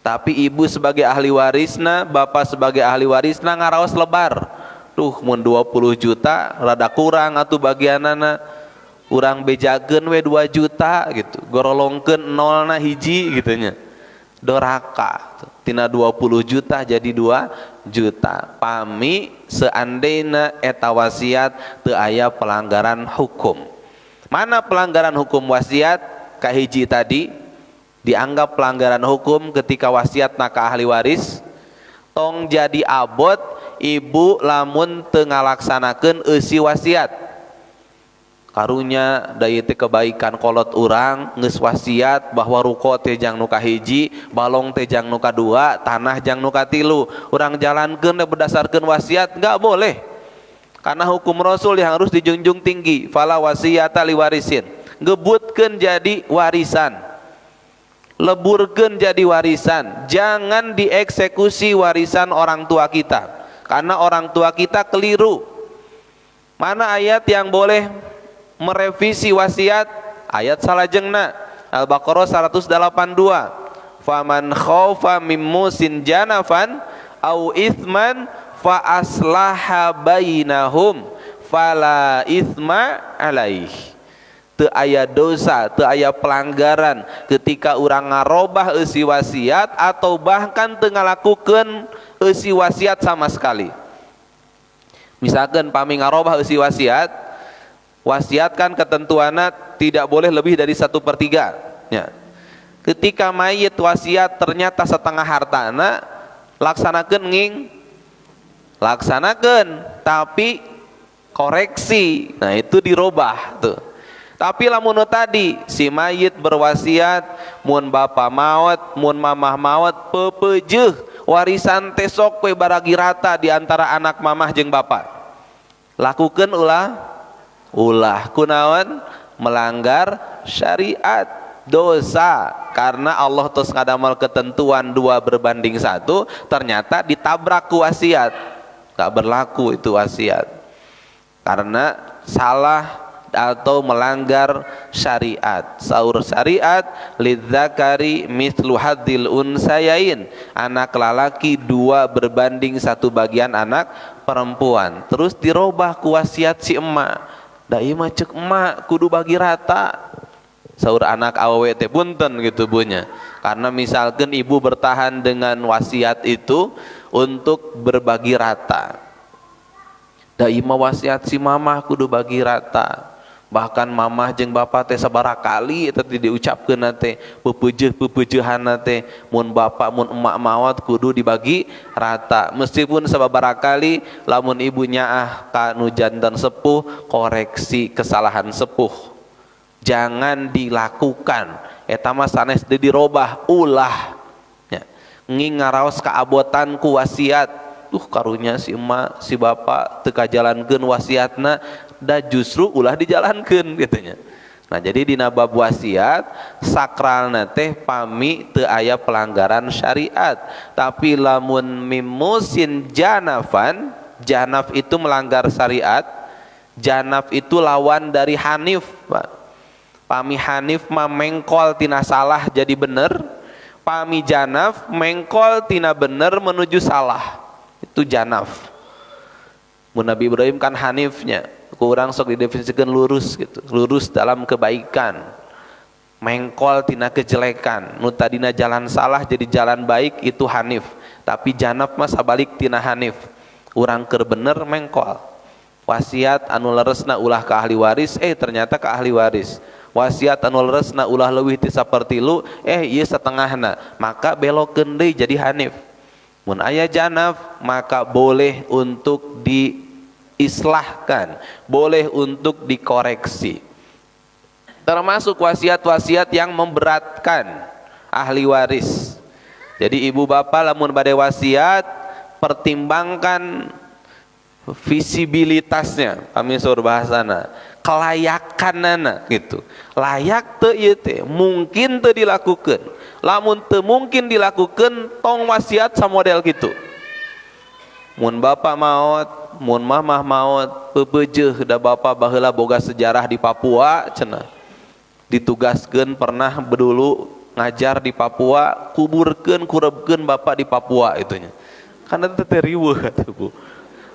Tapi ibu sebagai ahli warisna, bapak sebagai ahli warisna ngaraos lebar. Duh, mun 20 juta rada kurang atuh bagianana. Urang bejakeun we 2 juta gitu. Gorolongkeun nolna hiji gitu nya. Doraka. Tina 20 juta jadi 2 juta. Pami seandainya eta wasiat teu aya pelanggaran hukum. Mana pelanggaran hukum wasiat? Kahiji tadi dianggap pelanggaran hukum ketika wasiat ka ahli waris. Tong jadi abot ibu lamun teu ngalaksanakeun eusi wasiat. Karunya da ieu teh kebaikan kolot urang geus wasiat bahwa ruko teh jang nu kahiji, balong teh jang nu kadua, tanah jang nu katilu. Urang jalankeun berdasarkeun wasiat nggak boleh. Karena hukum Rasul yang harus dijunjung tinggi, fala wasiyata liwarisin. Ngebutkeun jadi warisan. Leburkeun jadi warisan. Jangan dieksekusi warisan orang tua kita. Karena orang tua kita keliru. Mana ayat yang boleh merevisi wasiat? Ayat salajengna Al-Baqarah 182. Faman khaufa mim musin janafan au itsman fa aslaha bainahum fala itsma alaih. Teu aya dosa, teu aya pelanggaran ketika urang ngarobah eusi wasiat atau bahkan teu ngalakukeun eusi wasiat sama sekali. Misalkan pami ngarobah eusi wasiat, wasiat kan ketentuannya tidak boleh lebih dari 1/3. Ya. Ketika mayit wasiat ternyata setengah hartana, laksanakeun nging, laksanakeun, tapi koreksi. Nah itu dirobah tuh. Tapi lamun tadi si mayit berwasiat mun bapa maot, mun mamah maot, pepeujeuh warisan teh sok we baragi rata di antara anak mamah jeung bapa. Lakukeun ulah, ulah kunaon melanggar syariat, dosa. Karena Allah terus ngadamel ketentuan 2:1, ternyata ditabrak ku wasiat, gak berlaku itu wasiat karena salah atau melanggar syariat. Saur syariat lidzakari mithlu hadzil unsayain, anak lalaki 2:1 bagian anak perempuan. Terus dirobah ku wasiat si emak. Da ieu mah ceuk emak kudu bagi rata. Saur anak awewe teh punten gitu bunya. Karena misalkan ibu bertahan dengan wasiat itu untuk berbagi rata. Da ieu mah wasiat si mamah kudu bagi rata. Bahkan mamah jeung bapak teh sabaraha kali eta teh diucapkeun teh pepeujeuh-pepeujeuhanna teh mun bapak mun emak maot kudu dibagi rata. Meskipun sababaraha kali lamun ibu nyaah ka nu jantan sepuh, koreksi kesalahan sepuh. Jangan dilakukan. Eta mah sanes deui dirobah, ulah. Nya. Nging ngaraos kaabotan ku wasiat. Duh karunya si emak, si bapak teu kajalankeun wasiatna, da justru ulah dijalankeun gitu nya. Nah, jadi dina bab wasiat sakralna teh pami teu aya pelanggaran syariat. Tapi lamun mimusin janafan, janaf itu melanggar syariat. Janaf itu lawan dari hanif, Pak. Pami hanif mah mengkol tina salah jadi bener, pami janaf mengkol tina bener menuju salah. Itu janaf. Mun Nabi Ibrahim kan hanifnya, kurang sok didefinisikan lurus gitu, lurus dalam kebaikan, mengkol tina kejelekan. Nu tadina jalan salah jadi jalan baik itu hanif. Tapi janaf mah sabalik tina hanif, urang keur bener mengkol. Wasiat anu leresna ulah ka ahli waris, ternyata ka ahli waris. Wasiat anu leresna ulah leuwih ti sapertilu, ieu setengahna, maka belokeun deui jadi hanif. Mun aya janaf maka boleh untuk diislahkan, boleh untuk dikoreksi. Termasuk wasiat-wasiat yang memberatkan ahli waris. Jadi ibu bapak lamun bade wasiat, pertimbangkan visibilitasnya, kami sur bahasana, kelayakanana gitu. Layak teu ieu teh, mungkin teu dilakukeun. Lamun teu mungkin dilakukeun, tong wasiat samodel gitu. Mun bapak maot, mun mamah maot, pepeujeuh da bapak baheula boga sejarah di Papua cenah. Ditugaskeun pernah bedulu ngajar di Papua, kuburkeun kurebkeun bapak di Papua itunya. Karena teh teh riweuh atuh Bu.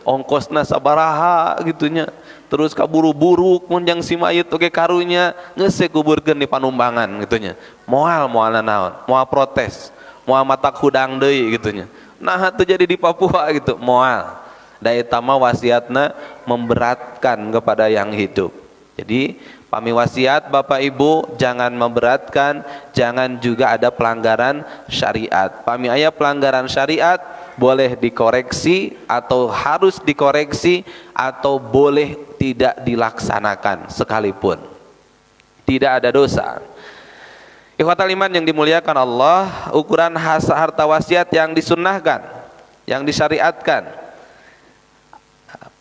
Ongkosna sabaraha gitunya. Terus kaburu-buru mun jang si mayit oge karunya geus we kuburkeun di Panumbangan gitunya. Moal moal naon, moal protes, moal matak hudang deui gitunya. Nah teu jadi di Papua gitu, moal. Da eta mah wasiatna memberatkan kepada yang hidup. Jadi pami wasiat Bapak Ibu jangan memberatkan, jangan juga ada pelanggaran syariat. Pami aya pelanggaran syariat boleh dikoreksi atau harus dikoreksi atau boleh tidak dilaksanakan sekalipun. Tidak ada dosa. Ikhwatal iman yang dimuliakan Allah, ukuran harta wasiat yang disunnahkan, yang disyariatkan.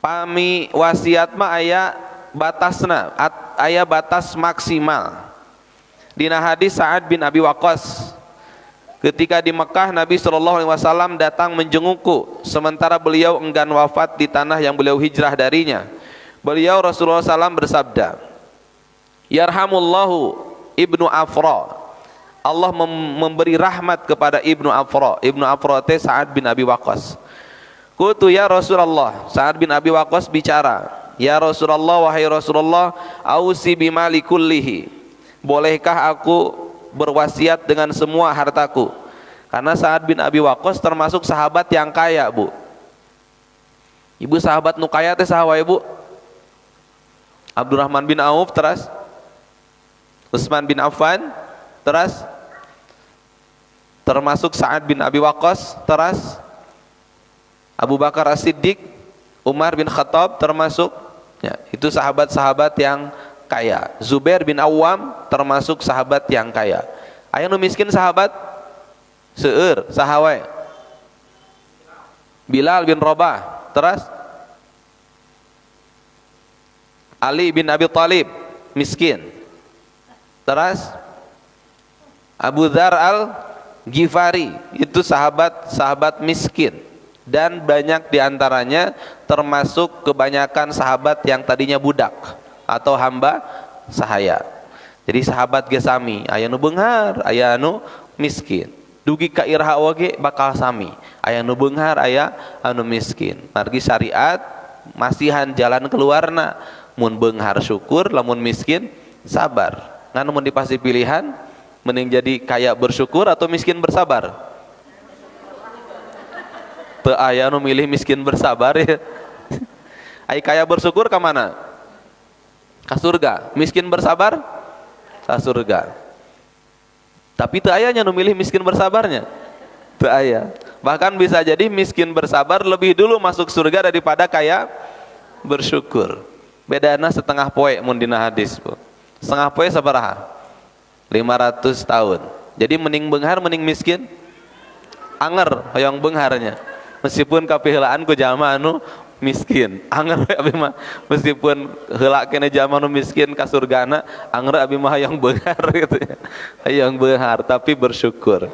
Pami wasiat mah aya batasna, aya batas maksimal. Dina hadis Sa'ad bin Abi Waqqas, ketika di Mekah Nabi shallallahu alaihi wasallam datang menjengukku, sementara beliau enggan wafat di tanah yang beliau hijrah darinya. Beliau Rasulullah shallallahu alaihi wasallam bersabda, Yarhamullahu Ibnu Afra. Allah memberi rahmat kepada Ibnu Afra. Ibnu Afra teh Sa'ad bin Abi Waqqas. Qultu ya Rasulullah, Sa'ad bin Abi Waqqas bicara, ya Rasulullah, wahai Rasulullah, ausi bimali kullihi. Bolehkah aku berwasiat dengan semua hartaku? Karena Sa'ad bin Abi Waqqas termasuk sahabat yang kaya, Bu. Ibu sahabat nu kaya teh saha wae, Bu? Abdurrahman bin Auf, teras Utsman bin Affan, teras termasuk Sa'ad bin Abi Waqqas, teras Abu Bakar As-Siddiq, Umar bin Khattab termasuk, ya, itu sahabat-sahabat yang kaya. Zubair bin Awam termasuk sahabat yang kaya. Aya nu miskin sahabat? Seueur, saha wae? Bilal bin Rabah, teras Ali bin Abi Thalib miskin. Teras Abu Dzar Al-Ghifari, itu sahabat-sahabat miskin. Dan banyak diantaranya termasuk kebanyakan sahabat yang tadinya budak atau hamba sahaya. Jadi sahabat ge sami, aya nu beunghar, aya nu miskin. Dugi ka iraha oge bakal sami, aya nu beunghar, aya anu miskin. Margi syariat masihan jalan keluarna, mun beunghar syukur, lamun miskin sabar. Ngan mun dipasti pilihan, mending jadi kaya bersyukur atau miskin bersabar? Teu aya nu milih miskin bersabar ya. Ai kaya bersyukur ka mana? Ka surga. Miskin bersabar ka surga. Tapi teu aya nya nu milih miskin bersabarnya. Teu aya. Bahkan bisa jadi miskin bersabar lebih dulu masuk surga daripada kaya bersyukur. Bedana setengah poe mun dina hadis, Bu. Setengah poe sabaraha? 500 tahun. Jadi mending beunghar mending miskin? Anger hoyong beungharnya. Meskipun kapiheulaan ku jalma anu miskin. Anger we abi mah, meskipun heula keneh jalma anu miskin ka surgana, anger abi mah hoyong beunghar gitu ya. Hoyong beunghar tapi bersyukur.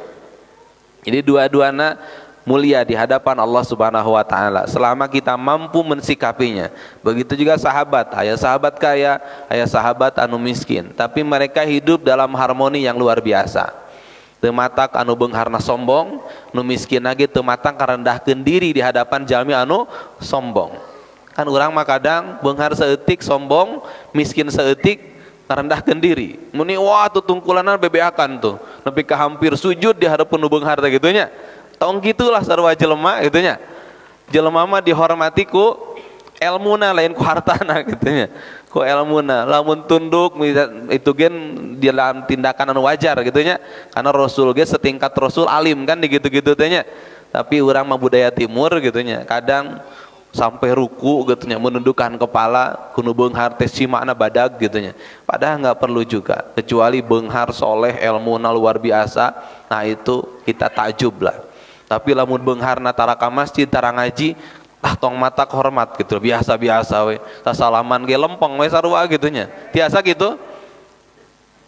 Jadi dua-duana mulia di hadapan Allah Subhanahu wa taala selama kita mampu mensikapinya. Begitu juga sahabat, aya sahabat kaya, aya sahabat anu miskin, tapi mereka hidup dalam harmoni yang luar biasa. Teu matak anu beungharna sombong, nu miskin lagi teu matak karendahkeun diri di hadapan jalmi anu sombong. Kan urang mah kadang beunghar saeutik sombong, miskin saeutik ngarendahkeun diri. Muni wah tutungkulanan bebeakan tuh, nepi ka hampir sujud di hadapan nu beunghar teh kitu nya. Tong gitulah sarua jelema gitu nya. Jelema mah dihormati ku elmuna lain ku hartana gitu nya. Ku elmuna, lamun tunduk itu gen di dalam tindakan anu wajar gitu nya. Karena Rasul ge setingkat Rasul alim kan di gitu-gitu teh nya. Tapi urang mah budaya timur gitu nya. Kadang sampai ruku gitu nya, menundukkan kepala kudu beunghar teh simakna badag gitu nya. Padahal nggak perlu juga, kecuali beunghar soleh elmuna luar biasa, nah itu kita takjub lah. Tapi lamun beungharna tara ka masjid, tara ngaji, ah tong matak hormat gitu, biasa-biasa we. Sasalaman ge lempeng we sarua gitu nya. Tiasa gitu?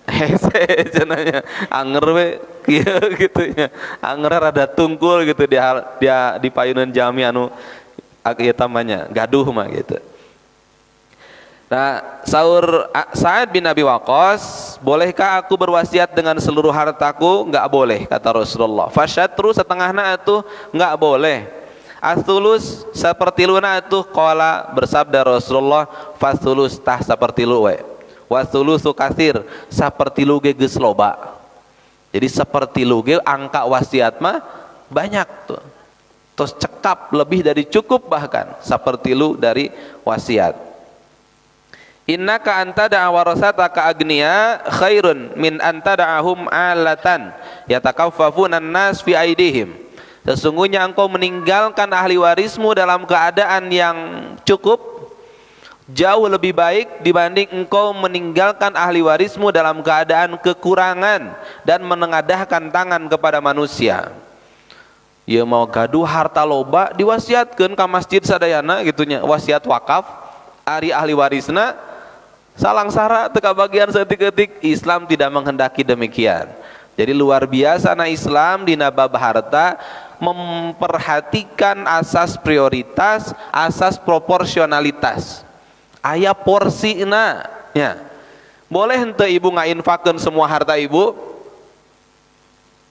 Hese cenah, anger we kieu gitu nya. Anger rada tungkul gitu dia di payunan jami anu ieu tamanya gaduh mah gitu. Nah, saur Sa'ad bin Abi Waqqas, bolehkah aku berwasiat dengan seluruh hartaku? Enggak boleh, kata Rasulullah. Fasyatru, setengahna atuh, enggak boleh. Athulus, sapertiluna atuh, qala, bersabda Rasulullah, fathulus, tah sapertilu we. Wathulusu katsir, sapertilu ge geus loba. Jadi sapertilu ge angka wasiat mah banyak tuh. Terus cekap lebih dari cukup bahkan sapertilu dari wasiat. Innaka anta da'a warasataka agniya khairun min anta da'ahum alatan yatakaffafuna an-nas fi aidihim. Sesungguhnya engkau meninggalkan ahli warismu dalam keadaan yang cukup jauh lebih baik dibanding engkau meninggalkan ahli warismu dalam keadaan kekurangan dan menengadahkan tangan kepada manusia. Ya mau gaduh harta loba diwasiatkeun ka masjid sadayana gitunya, wasiat wakaf ari ahli warisna salangsara teu kabagian saeutik-eutik. Islam tidak menghendaki demikian. Jadi luar biasa na Islam dina bab harta memperhatikan asas prioritas, asas proporsionalitas. Aya porsina nya. Boleh henteu ibu ngainfakeun semua harta ibu?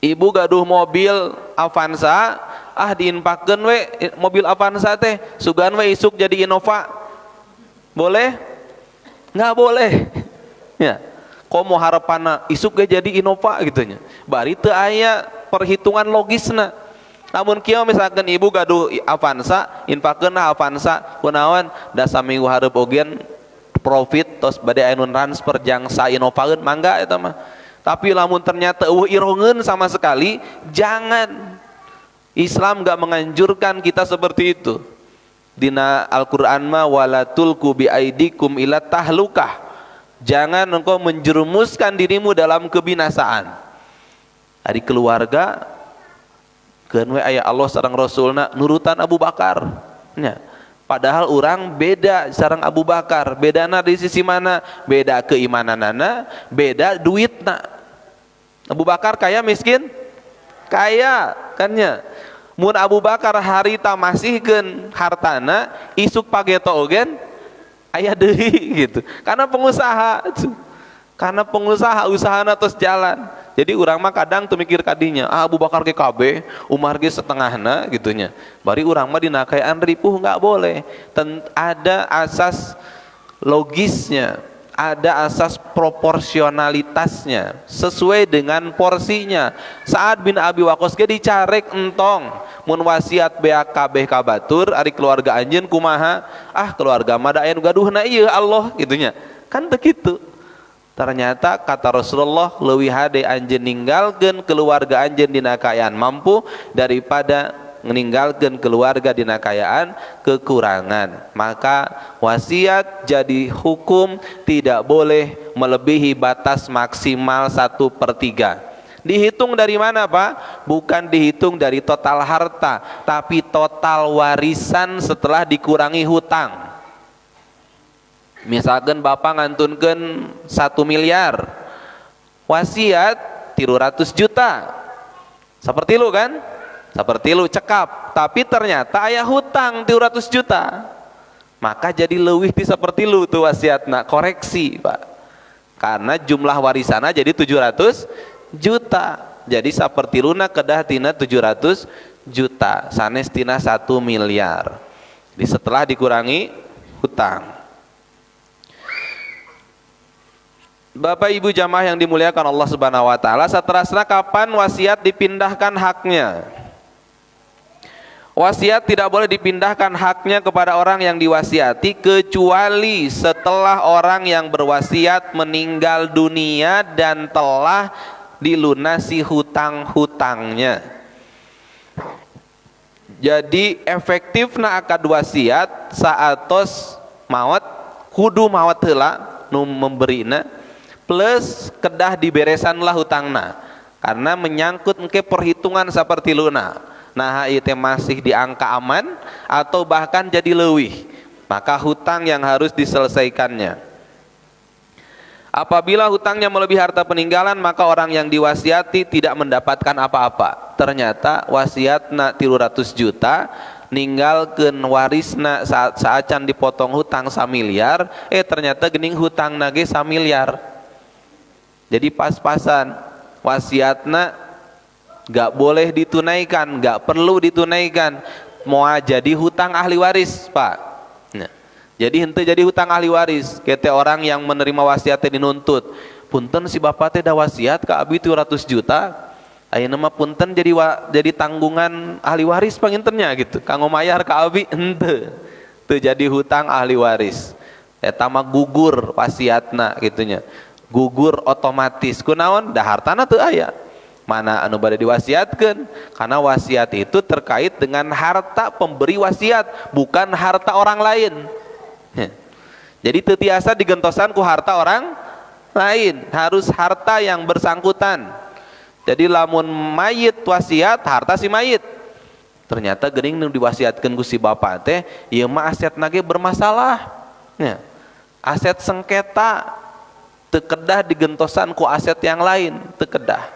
Ibu gaduh mobil Avanza, ah diinfakeun we mobil Avanza teh, sugan we isuk jadi Innova. Boleh? Nggak boleh. Ya. Komo harapana isuk ge jadi Innova gitu nya. Bari teu aya perhitungan logisna. Namun kieu misalkan ibu gaduh Avanza, infakeun lah Avanza, kunaon da saminggu hareup oge profit tos bade aya nu transfer jang sa Innovaeun, mangga eta mah. Tapi lamun ternyata eueuh irongeun sama sekali, jangan. Islam enggak menganjurkan kita seperti itu. Dina Al-Qur'an mah wala tulqu bi aidikum ila tahlukah. Jangan engkau menjerumuskan dirimu dalam kebinasaan. Ari keluarga keun we aya Allah sareng Rasulna nurutan Abu Bakar nya. Padahal orang beda sareng Abu Bakar. Bedana di sisi mana? Beda keimananana, beda duitna. Abu Bakar kaya miskin? Kaya kan nya. Mun Abu Bakar harita masihkeun hartana, isuk pageto ogen aya deui gitu. Karena pengusaha. Karena pengusaha usahana terus jalan. Jadi urang mah kadang tuh mikir kadinya, ah Abu Bakar ge kabeh, Umar ge setengahna gitunya. Bari urang mah dina kaayaan ripuh, nggak boleh. Ada asas logisnya. Ada asas proporsionalitasnya sesuai dengan porsinya. Sa'ad bin Abi Waqqas ge dicarek, "Entong mun wasiat beak kabeh ka batur, ari keluarga anjeun kumaha?" "Ah, keluarga mah da aya nu gaduhna ieu, Allah," gitunya kan. Teu kitu. Ternyata kata Rasulullah, leuwih hade anjeun ninggalkeun keluarga anjeun dina kaayaan mampu daripada meninggalkan keluarga dina kaayaan kekurangan. Maka wasiat jadi hukum tidak boleh melebihi batas maksimal 1/3. Dihitung dari mana, Pak? Bukan dihitung dari total harta, tapi total warisan setelah dikurangi hutang. Misalkan bapak ngantunkan 1 miliar, wasiat 300 juta, sapertilu kan? Sapertilu cekap, tapi ternyata aya hutang 300 juta, maka jadi leuwih ti sapertilu tuh wasiatna. Koreksi, Pak, karena jumlah warisannya jadi 700 juta. Jadi sapertiluna kedah tina 700 juta, sanes tina 1 miliar. Jadi setelah dikurangi hutang. Bapak Ibu jamaah yang dimuliakan Allah Subhanahu wa taala, seterusnya, kapan wasiat dipindahkan haknya? Wasiat tidak boleh dipindahkan haknya kepada orang yang diwasiati kecuali setelah orang yang berwasiat meninggal dunia dan telah dilunasi hutang-hutangnya. Jadi efektifna akad wasiat saatos maot, kudu maot heula nu memberina, plus kedah diberesan lah hutangna, karena menyangkut engke perhitungan sapertiluna. Nah, itu masih di angka aman atau bahkan jadi leuwih, maka hutang yang harus diselesaikannya. Apabila hutangnya melebihi harta peninggalan, maka orang yang diwasiati tidak mendapatkan apa-apa. Ternyata wasiatna 300 juta, ninggalkeun warisna saat saacan dipotong hutang samiliar, eh ternyata gening hutangna ge samiliar. Jadi pas-pasan, wasiatna gak boleh ditunaikan, gak perlu ditunaikan, mau jadi hutang ahli waris, Pak. Nah, jadi henteu jadi hutang ahli waris. Kete orang yang menerima wasiatnya dinuntut, "Punten, si bapak teh da wasiat ke abi 700 juta, ayeuna mah punten jadi tanggungan ahli waris pangintennya gitu, kanggo mayar ka abi." Henteu, teu jadi hutang ahli waris. Eta mah gugur wasiatna gitunya, gugur otomatis. Kunaon? Da hartana teu aya mana anu bade diwasiatkan, karena wasiat itu terkait dengan harta pemberi wasiat, bukan harta orang lain. Jadi teu tiasa digentosan ku harta orang lain, harus harta yang bersangkutan. Jadi lamun mayit wasiat, harta si mayit, ternyata geuning nu diwasiatkeun ku si bapak teh ieu mah asetna ge bermasalah ya. Aset sengketa, teu kedah digentosan ku aset yang lain, teu kedah,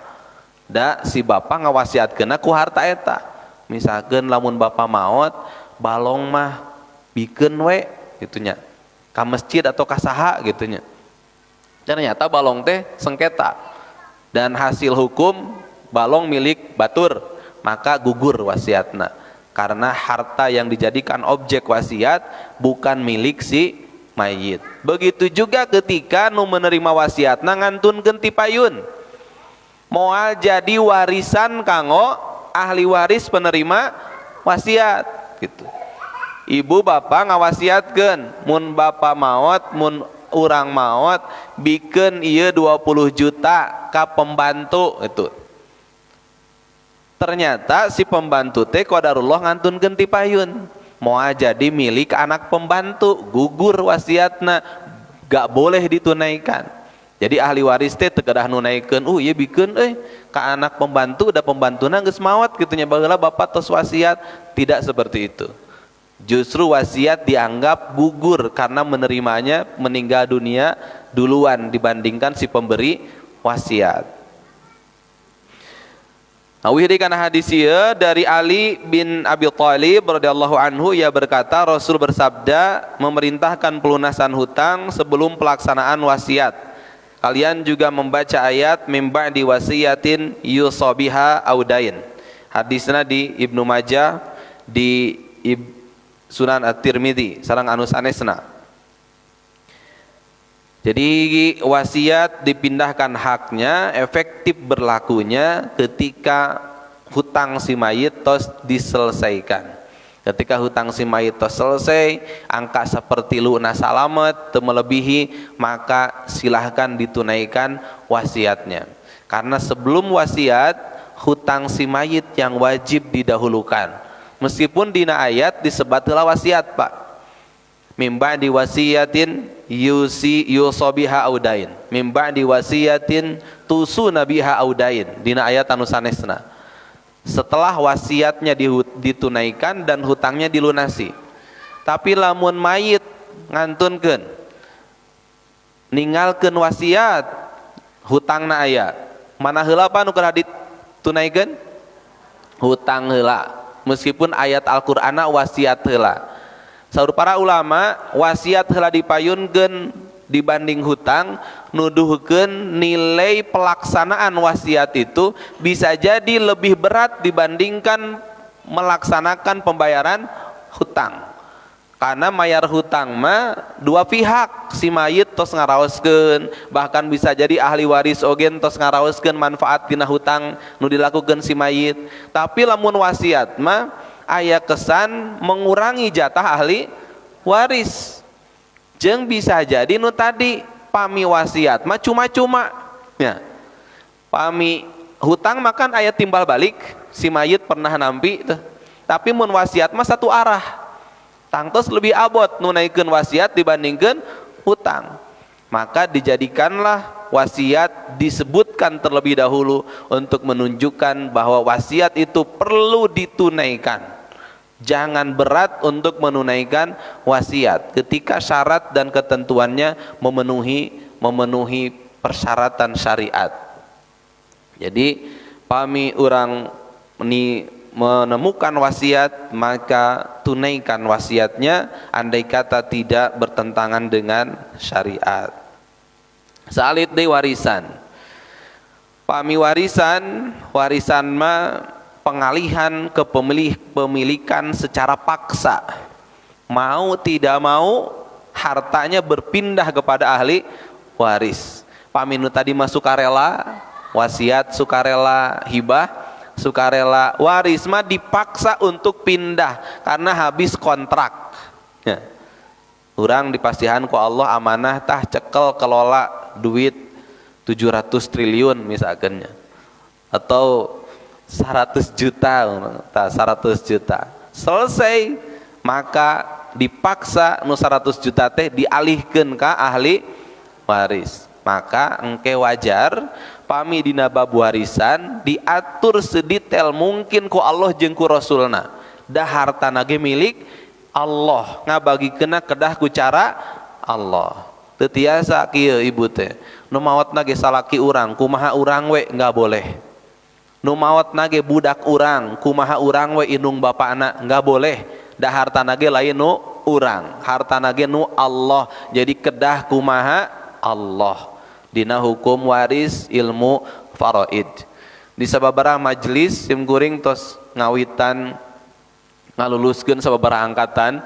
da si bapak ngawasiatkeun ku harta eta. Misalkan lamun bapak maot, balong mah bikeun we gitunya ka masjid atau ka saha gitunya. Ternyata balong teh sengketa dan hasil hukum balong milik batur, maka gugur wasiatna karena harta yang dijadikan objek wasiat bukan milik si mayit. Begitu juga ketika nu menerima wasiatna ngantunkeun ti payun, moal jadi warisan kanggo ahli waris penerima wasiat gitu. Ibu bapak ngawasiatkeun, mun bapak maot, mun urang maot, bikeun ieu 20 juta ka pembantu itu. Ternyata si pembantu teh qadarullah ngantunkeun ti payun, moal jadi milik anak pembantu, gugur wasiatna, gak boleh ditunaikan. Jadi ahli waris teh teu kedah nunaikeun, "Oh iya, bikeun euy ka anak pembantu, da pembantuna geus maot kitu nya, baheula bapak tos wasiat." Tidak seperti itu. Justru wasiat dianggap gugur karena menerimanya meninggal dunia duluan dibandingkan si pemberi wasiat. Nah, kana hadis ieu dari Ali bin Abi Thalib radhiyallahu anhu, ia berkata, Rasul bersabda memerintahkan pelunasan hutang sebelum pelaksanaan wasiat. Kalian juga membaca ayat من بعد وصية يوصى بها أو دين. Hadisnya di Ibnu Majah, di Sunan At-Tirmidzi sareng anu sanesna. Jadi wasiat dipindahkan haknya, efektif berlakunya ketika hutang si mayit tos diselesaikan. Ketika hutang si mayit tos selesai, angka seperti na salamet, teu melebihi, maka silahkan ditunaikan wasiatnya. Karena sebelum wasiat, hutang si mayit yang wajib didahulukan. Meskipun dina ayat disebat heula wasiat, Pak. من بعد وصية يوصي يوصى بها أو دين. من بعد وصية توصون بها أو دين dina ayat anu sanesna. Setelah wasiatnya ditunaikan dan hutangnya dilunasi. Tapi lamun mayit ngantunkeun, ninggalkeun wasiat, hutangna aya. Mana heula, Pak, nu kedah ditunaikeun? Hutang heula. Meskipun ayat Al-Qur'ana wasiat heula. Saur para ulama, wasiat heula dipayunkeun dibanding hutang nuduhkeun nilai pelaksanaan wasiat itu bisa jadi lebih berat dibandingkan melaksanakan pembayaran hutang. Karena mayar hutang mah dua pihak, si mayit tos ngaraoskeun, bahkan bisa jadi ahli waris oge tos ngaraoskeun manfaat tina hutang nu dilakukan si mayit. Tapi lamun wasiat mah aya kesan mengurangi jatah ahli waris, jeung bisa jadi nu tadi, pami wasiat mah cuma-cuma ya. Pami hutang mah kan aya timbal balik, si mayit pernah nampi tuh. Tapi mun wasiat mah satu arah, tangtos lebih abot nunaikeun wasiat dibandingkan hutang. Maka dijadikanlah wasiat disebutkan terlebih dahulu untuk menunjukkan bahwa wasiat itu perlu ditunaikan. Jangan berat untuk menunaikan wasiat ketika syarat dan ketentuannya memenuhi memenuhi persyaratan syariat. Jadi pami urang ni menemukan wasiat, maka tunaikan wasiatnya andai kata tidak bertentangan dengan syariat. Saalit deui warisan. Pami warisan, warisan mah pengalihan kepemilik pemilikan secara paksa. Mau tidak mau hartanya berpindah kepada ahli waris. Pami nu tadi mah sukarela, wasiat sukarela, hibah sukarela, waris mah dipaksa untuk pindah karena habis kontrak. Ya. Urang dipasihan ku Allah amanah, tah cekel kelola duit 700 triliun misalkannya atau 100 juta, tah 100 juta selesai, maka dipaksa nu 100 juta teh dialihkan ke ahli waris. Maka engke wajar pami dina bab warisan diatur sedetail mungkin ku Allah jeung ku Rasulna. Dah hartana ge milik Allah, ngabagikeunna kedah ku cara Allah. Teu tiasa kieu, ibu teh, nu maotna ge salaki urang, kumaha urang we, nggak boleh. Nu maotna ge budak urang, kumaha urang we, indung bapakna, nggak boleh. Dah hartana ge lain nu urang, hartana ge nu Allah, jadi kedah kumaha Allah dina hukum waris, ilmu faraid. Di sababaraha majelis sim kuring tos ngawitan ngaluluskeun sababaraha angkatan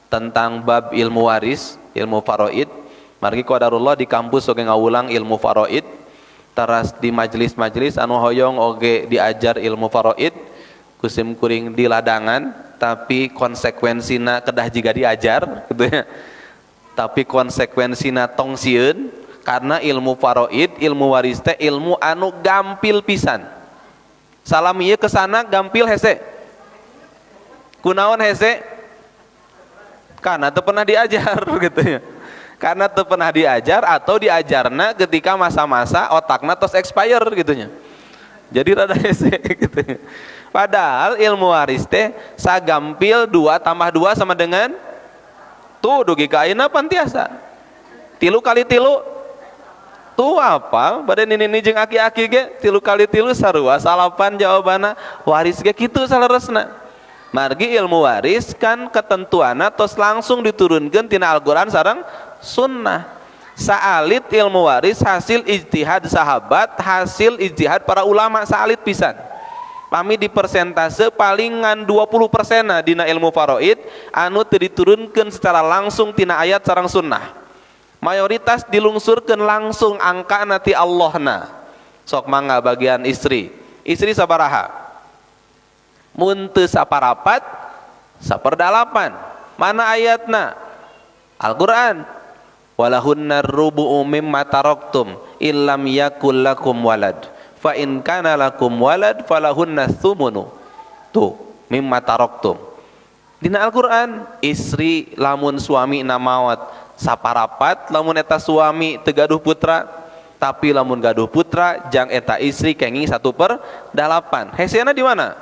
tentang bab ilmu waris, ilmu faraid. Margi qadarullah di kampus oge ngawulang ilmu faraid, teras di majelis-majelis anu hoyong oge diajar ilmu faraid ku sim kuring di ladangan, tapi konsekuensina kedah jiga diajar gitu ya. Tapi konsekuensina tong sieun, karena ilmu faraid, ilmu waris teh ilmu anu gampil pisan. Salam ieu kesana gampil, hese. Kunaon hese? Karena teu pernah diajar gitu ya. Karena teu pernah diajar atau diajarna ketika masa-masa otakna tos expire gitu nya, jadi rada hese gitu ya. Padahal ilmu waris teh sagampil 2 tambah 2 sama dengan tuh, dugi ka ayeuna pan tiasa. 3 kali 3 tuh apa pada nini jeung aki-aki ge, 3 kali 3 sarua 9 jawabanna. Waris ge kitu saleresna. Margi ilmu waris kan ketentuanna tos langsung diturunkan tina Al-Qur'an sareng sunnah. Saalit ilmu waris hasil ijtihad sahabat, hasil ijtihad para ulama, saalit pisan. Pami di persentase palingan 20% dina ilmu faraid anu teu diturunkan secara langsung tina ayat sareng sunnah. Mayoritas dilungsurkeun langsung angka nanti Allahna. Sok mangga bagian istri. Istri sabaraha? Mun teu saparapat, saperdalapan. Mana ayatna? Al-Qur'an. Walahunna rubu'u mimma taraktum illam yakul lakum walad. Fa in kana lakum walad falahunna tsumunu. Tuh, mimma taraktum. Dina Al-Qur'an, istri lamun suami na maot saparapat, lamun eta suami teu gaduh putra, tapi lamun gaduh putra jang eta istri kenging 1/8. Hesena di mana?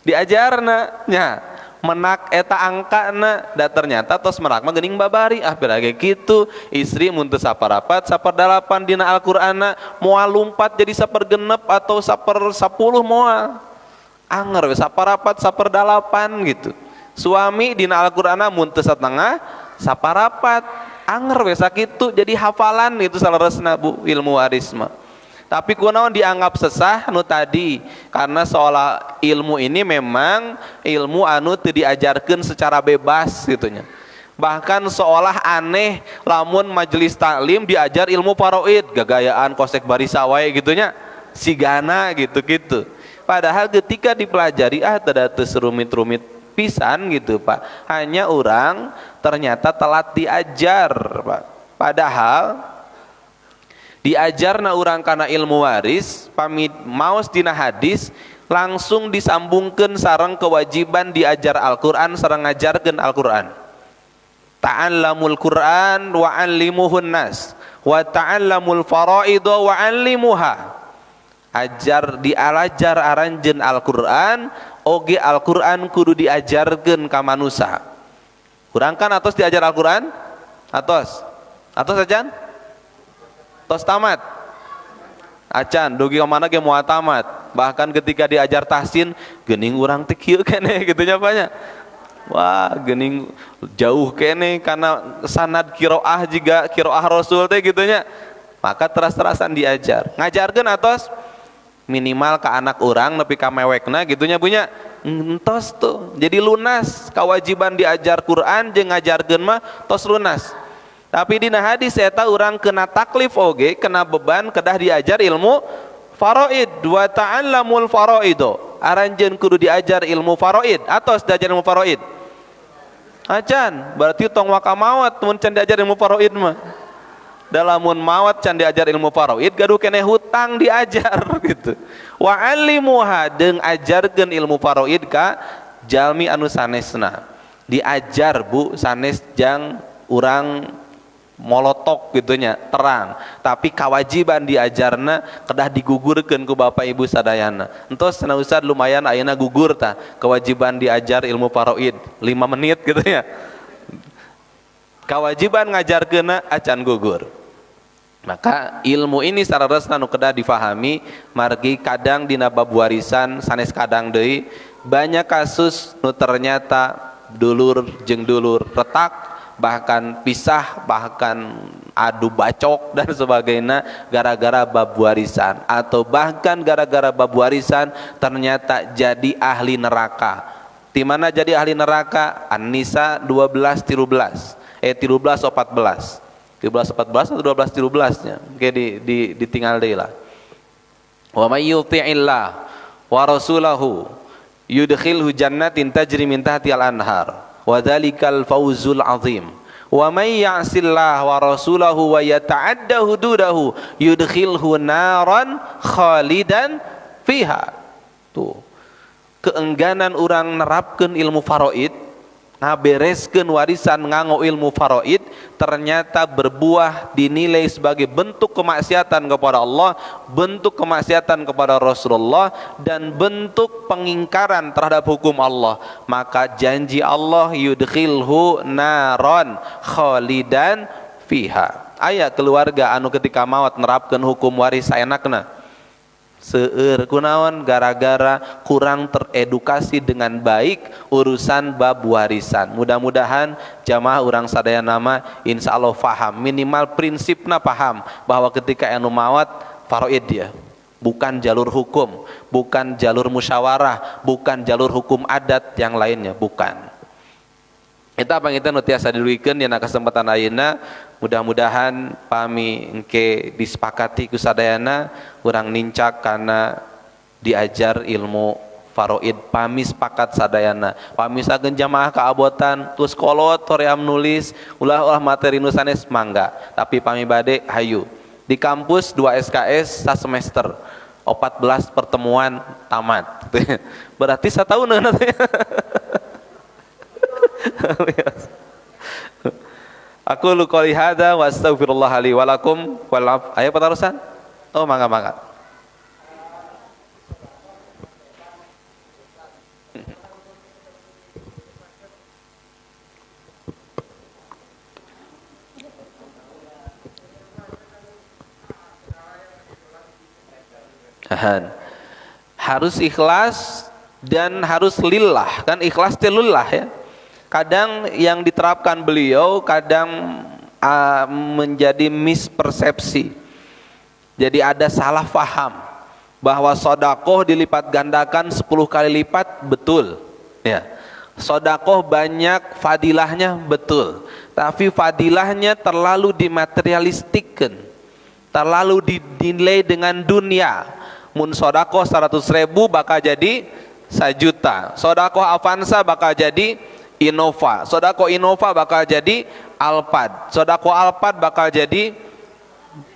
Diajarna nya menak eta angkana, da ternyata tos menak mah geuning babari, ah pirage kitu istri mun teu saparapat 1/8 dina Al-Qur'anna moal lumpat jadi 1/6 atau 1/10 moal. Anger we saparapat 1/8 gitu. Suami dina Al-Qur'anna mun teu satengah saparapat, anger we sakitu jadi hafalan itu saleresna Bu ilmu waris mah. Tapi kunaon dianggap sesah nu tadi, karena seolah ilmu ini memang ilmu anu teu diajarkeun secara bebas gitunya. Bahkan seolah aneh lamun majelis taklim diajar ilmu faraid, gagayaan kosek barisa wae gitunya, sigana gitu-gitu. Padahal ketika dipelajari ah teu serumit-rumit pisan gitu Pak. Hanya orang ternyata telat diajar Pak. Padahal diajarna urang kana ilmu waris pamit maos dina hadis langsung disambungkeun sareng kewajiban diajar Al-Qur'an sareng ngajarkeun Al-Qur'an. Ta'allamul Qur'an wa 'allimuhun nas wa ta'allamul faraid wa 'allimuha. Ajar dialajar aranjeun Al-Qur'an oge Al-Qur'an kudu diajarkeun ka manusa. Urang kan atos diajar Al-Qur'an? Atos. Atos acan? Tos tamat. Acan dugi ka mana ge moal tamat. Bahkan ketika diajar tahsin geuning urang teh kieu keneh kitu nya Pak nya. Wah, geuning jauh keneh kana sanad qiraah jiga qiraah Rasul teh kitu nya. Maka teras-terasan diajar. Ngajarkeun atos minimal ke anak urang nepi ka mewekna kitu nya Bu nya. Entos tuh. Jadi lunas kewajiban diajar Quran jeung ngajarkeun mah tos lunas. Tapi dina hadis eta urang kena taklif oge, kena beban kedah diajar ilmu faraid wa ta'allamul faraido. Aranjeun kudu diajar ilmu faraid atos diajar ilmu faraid. Acan, berarti tong waka mawat mun can diajar ilmu faraid mah. Dalamun mawat can diajar ilmu faraid gaduh keneh hutang diajar gitu. Wa 'allimuha deung ajarkeun ilmu faraid ka jalmi anu sanesna. Diajar Bu sanes jang urang molotok gitunya terang, tapi kewajiban diajarna kedah digugurkeun ku bapak ibu sadayana. Entos cenah ustad lumayan ayeuna gugur tah kewajiban diajar ilmu faraid 5 menit gitu ya. Kewajiban ngajarkeunna acan gugur. Maka ilmu ini saleresna nu kedah difahami margi kadang dina bab warisan sanes kadang deui banyak kasus nu ternyata dulur jeung dulur retak, bahkan pisah, bahkan adu bacok dan sebagainya gara-gara bab warisan, atau bahkan gara-gara bab warisan ternyata jadi ahli neraka. Di mana jadi ahli neraka? An-Nisa 12 13. 13 14. 13 14 atau 12 13 nya. Oke, ditinggal deui lah. Wa may yuti'illah wa rasulahu yudkhilhu jannatin tajri min tahtihal anhar wa dzalikal fawzul azim. Wa may ya'sillah wa rasulahu wa yata'adda hududahu yudkhilhu naran khalidan fiha. Tuh. Keengganan urang nerapkeun ilmu faraid, ngabereskeun warisan nganggo ilmu faraid, ternyata berbuah dinilai sebagai bentuk kemaksiatan kepada Allah, bentuk kemaksiatan kepada Rasulullah, dan bentuk pengingkaran terhadap hukum Allah. Maka janji Allah yudkhilhu naron khalidan fiha. Aya keluarga anu ketika maot nerapkeun hukum waris saenakna. Seueur kunaon gara-gara kurang teredukasi dengan baik urusan bab warisan. Mudah-mudahan jamaah urang sadaya nama insya Allah faham, minimal prinsipna paham bahwa ketika anu mawat faraid dia, bukan jalur hukum, bukan jalur musyawarah, bukan jalur hukum adat yang lainnya, bukan. Eta panginten nu tiasa dilugikeun dina kesempatan ayeuna, mudah-mudahan pami engke disepakati ku sadayana urang nincak kana diajar ilmu faraid, pami sepakat sadayana. Pami sakeun jamaah kaabotan terus kolot hoream nulis ulah-ulah materi nu sanes mangga, tapi pami bade hayu di kampus 2 SKS sasemester 14 pertemuan tamat. Berarti satauneun teh. Aku lu qouli hadza wa astaghfirullah li wa lakum wal af. Ayo patarosan. Oh mangga mangga. Harus ikhlas dan harus lillah, kan ikhlas teh lillah ya. Kadang yang diterapkan beliau kadang menjadi mispersepsi. Jadi ada salah faham bahwa sodakoh dilipat gandakan 10 kali lipat, betul ya. Sodakoh banyak fadilahnya, betul. Tapi fadilahnya terlalu dimaterialistikan, terlalu dinilai dengan dunia. Mun sodakoh 100.000 bakal jadi 1 juta, sodakoh Avanza bakal jadi Innova, sodako Innova bakal jadi Alphard, sodako Alphard bakal jadi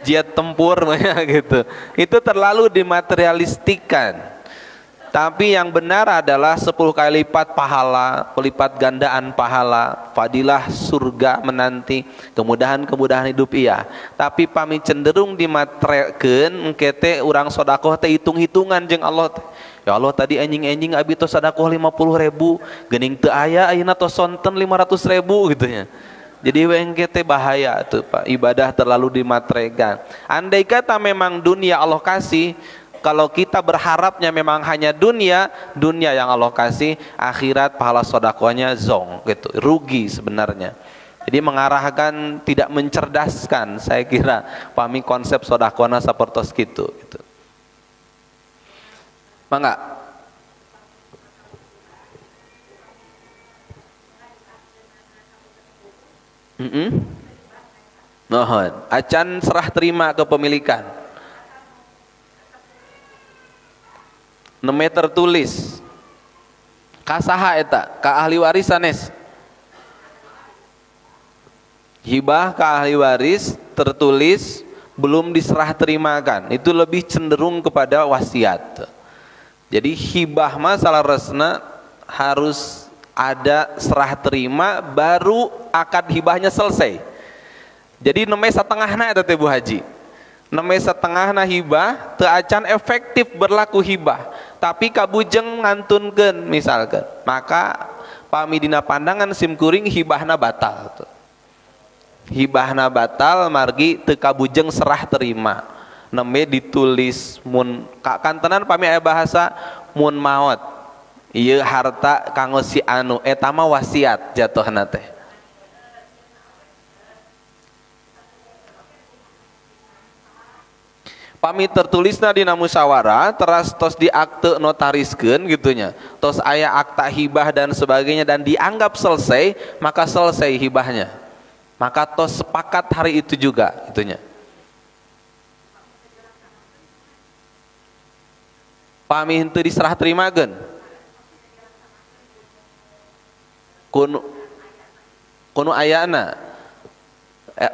jet tempur gitu. Itu terlalu dimaterialistikan. Tapi yang benar adalah 10 kali lipat pahala, pelipat gandaan pahala, fadilah surga menanti, kemudahan-kemudahan hidup iya. Tapi pami cenderung dimaterikeun engke teh urang sodakoh teh hitung-hitungan jeung Allah teh. Ya Allah tadi enjing-enjing abi tos sodakoh 50.000, geuning teu aya ayeuna tos sonten 500.000 gitu nya. Jadi engke teh bahaya tuh Pak, ibadah terlalu dimaterikan. Andai kata memang dunia Allah kasih, kalau kita berharapnya memang hanya dunia, dunia yang Allah kasih, akhirat pahala sodakohnya zong gitu, rugi sebenarnya. Jadi mengarahkan tidak mencerdaskan, saya kira pami konsep sodakohna sapertos gitu gitu. Mangga. Nuhun. Acan serah terima kepemilikan. Neme tertulis. Kasaha eta? Ka ahli waris sanes. Hibah ka ahli waris tertulis belum diserah terimakan. Itu lebih cenderung kepada wasiat. Jadi hibah masalah resna harus ada serah terima baru akad hibahnya selesai. Jadi neme satengahna eta teh Bu Haji. Neme setengahna hibah teu acan efektif berlaku hibah, tapi kabujeng ngantunkeun misalkan. Maka pami dina pandangan simkuring hibahna batal tuh. Hibahna batal margi teu kabujeng serah terima. Neme ditulis mun kantenan pami aya bahasa mun maot ieu harta kanggo si anu eta mah wasiat jatuhna teh. Pami tertulisna dina musyawarah teras tos di akte notariskeun gitunya, tos aya akta hibah dan sebagainya dan dianggap selesai, maka selesai hibahnya, maka tos sepakat hari itu juga gitunya. Pami henteu diserah terimakeun kunu ayana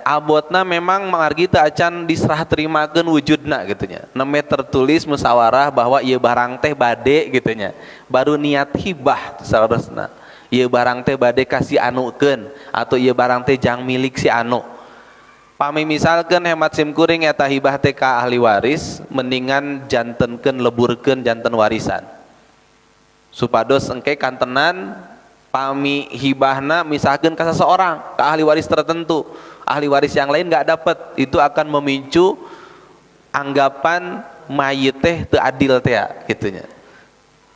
abotna memang margi teu acan diserah terimakeun wujudna gitunya. Neme tertulis musyawarah bahwa ieu barang teh bade gitunya, baru niat hibah salarosna. Ieu barang teh bade ka si anukeun atau ieu barang teh jang milik si anu. Pami misalkeun hemat simkuring eta hibah teh ka ahli waris, mendingan jantenkeun leburkeun janten warisan. Supados engke kantenan pami hibahna misalkeun ka seseorang, ka ahli waris tertentu, ahli waris yang lain nggak dapet, itu akan memicu anggapan mayit teh teu adil teh gitunya.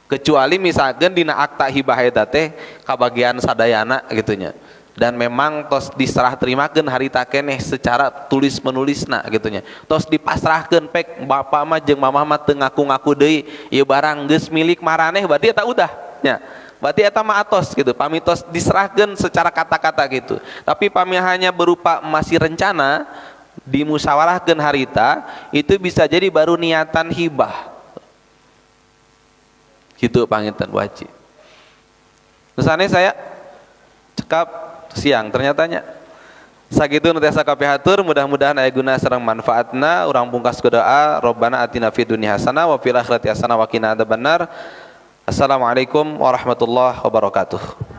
Kecuali misalkeun dina akta hibah eta teh kabagian sadayana gitunya. Dan memang tos diserah terimakeun harita keneh secara tulis menulisna gitunya. Tos dipasrahkeun pek bapak mah jeung mamah mah teu ngaku-ngaku deui, ieu barang geus milik maraneh berarti eta udah nya. Berarti eta mah atos gitu, pami tos diserahkan secara kata-kata gitu. Tapi pami hanya berupa masih rencana dimusyawarahkan harita, itu bisa jadi baru niatan hibah. Gitu panginten, Bu Haji. Misalnya saya cekap siang ternyata nya. Sakitu nu tiasa kapihatur, mudah-mudahan aya guna sareng manfaatna. Urang pungkas ku doa, Robbana atina fid dunya hasanah wa fil akhirati hasanah wa qina adzabannar. Assalamualaikum warahmatullahi wabarakatuh.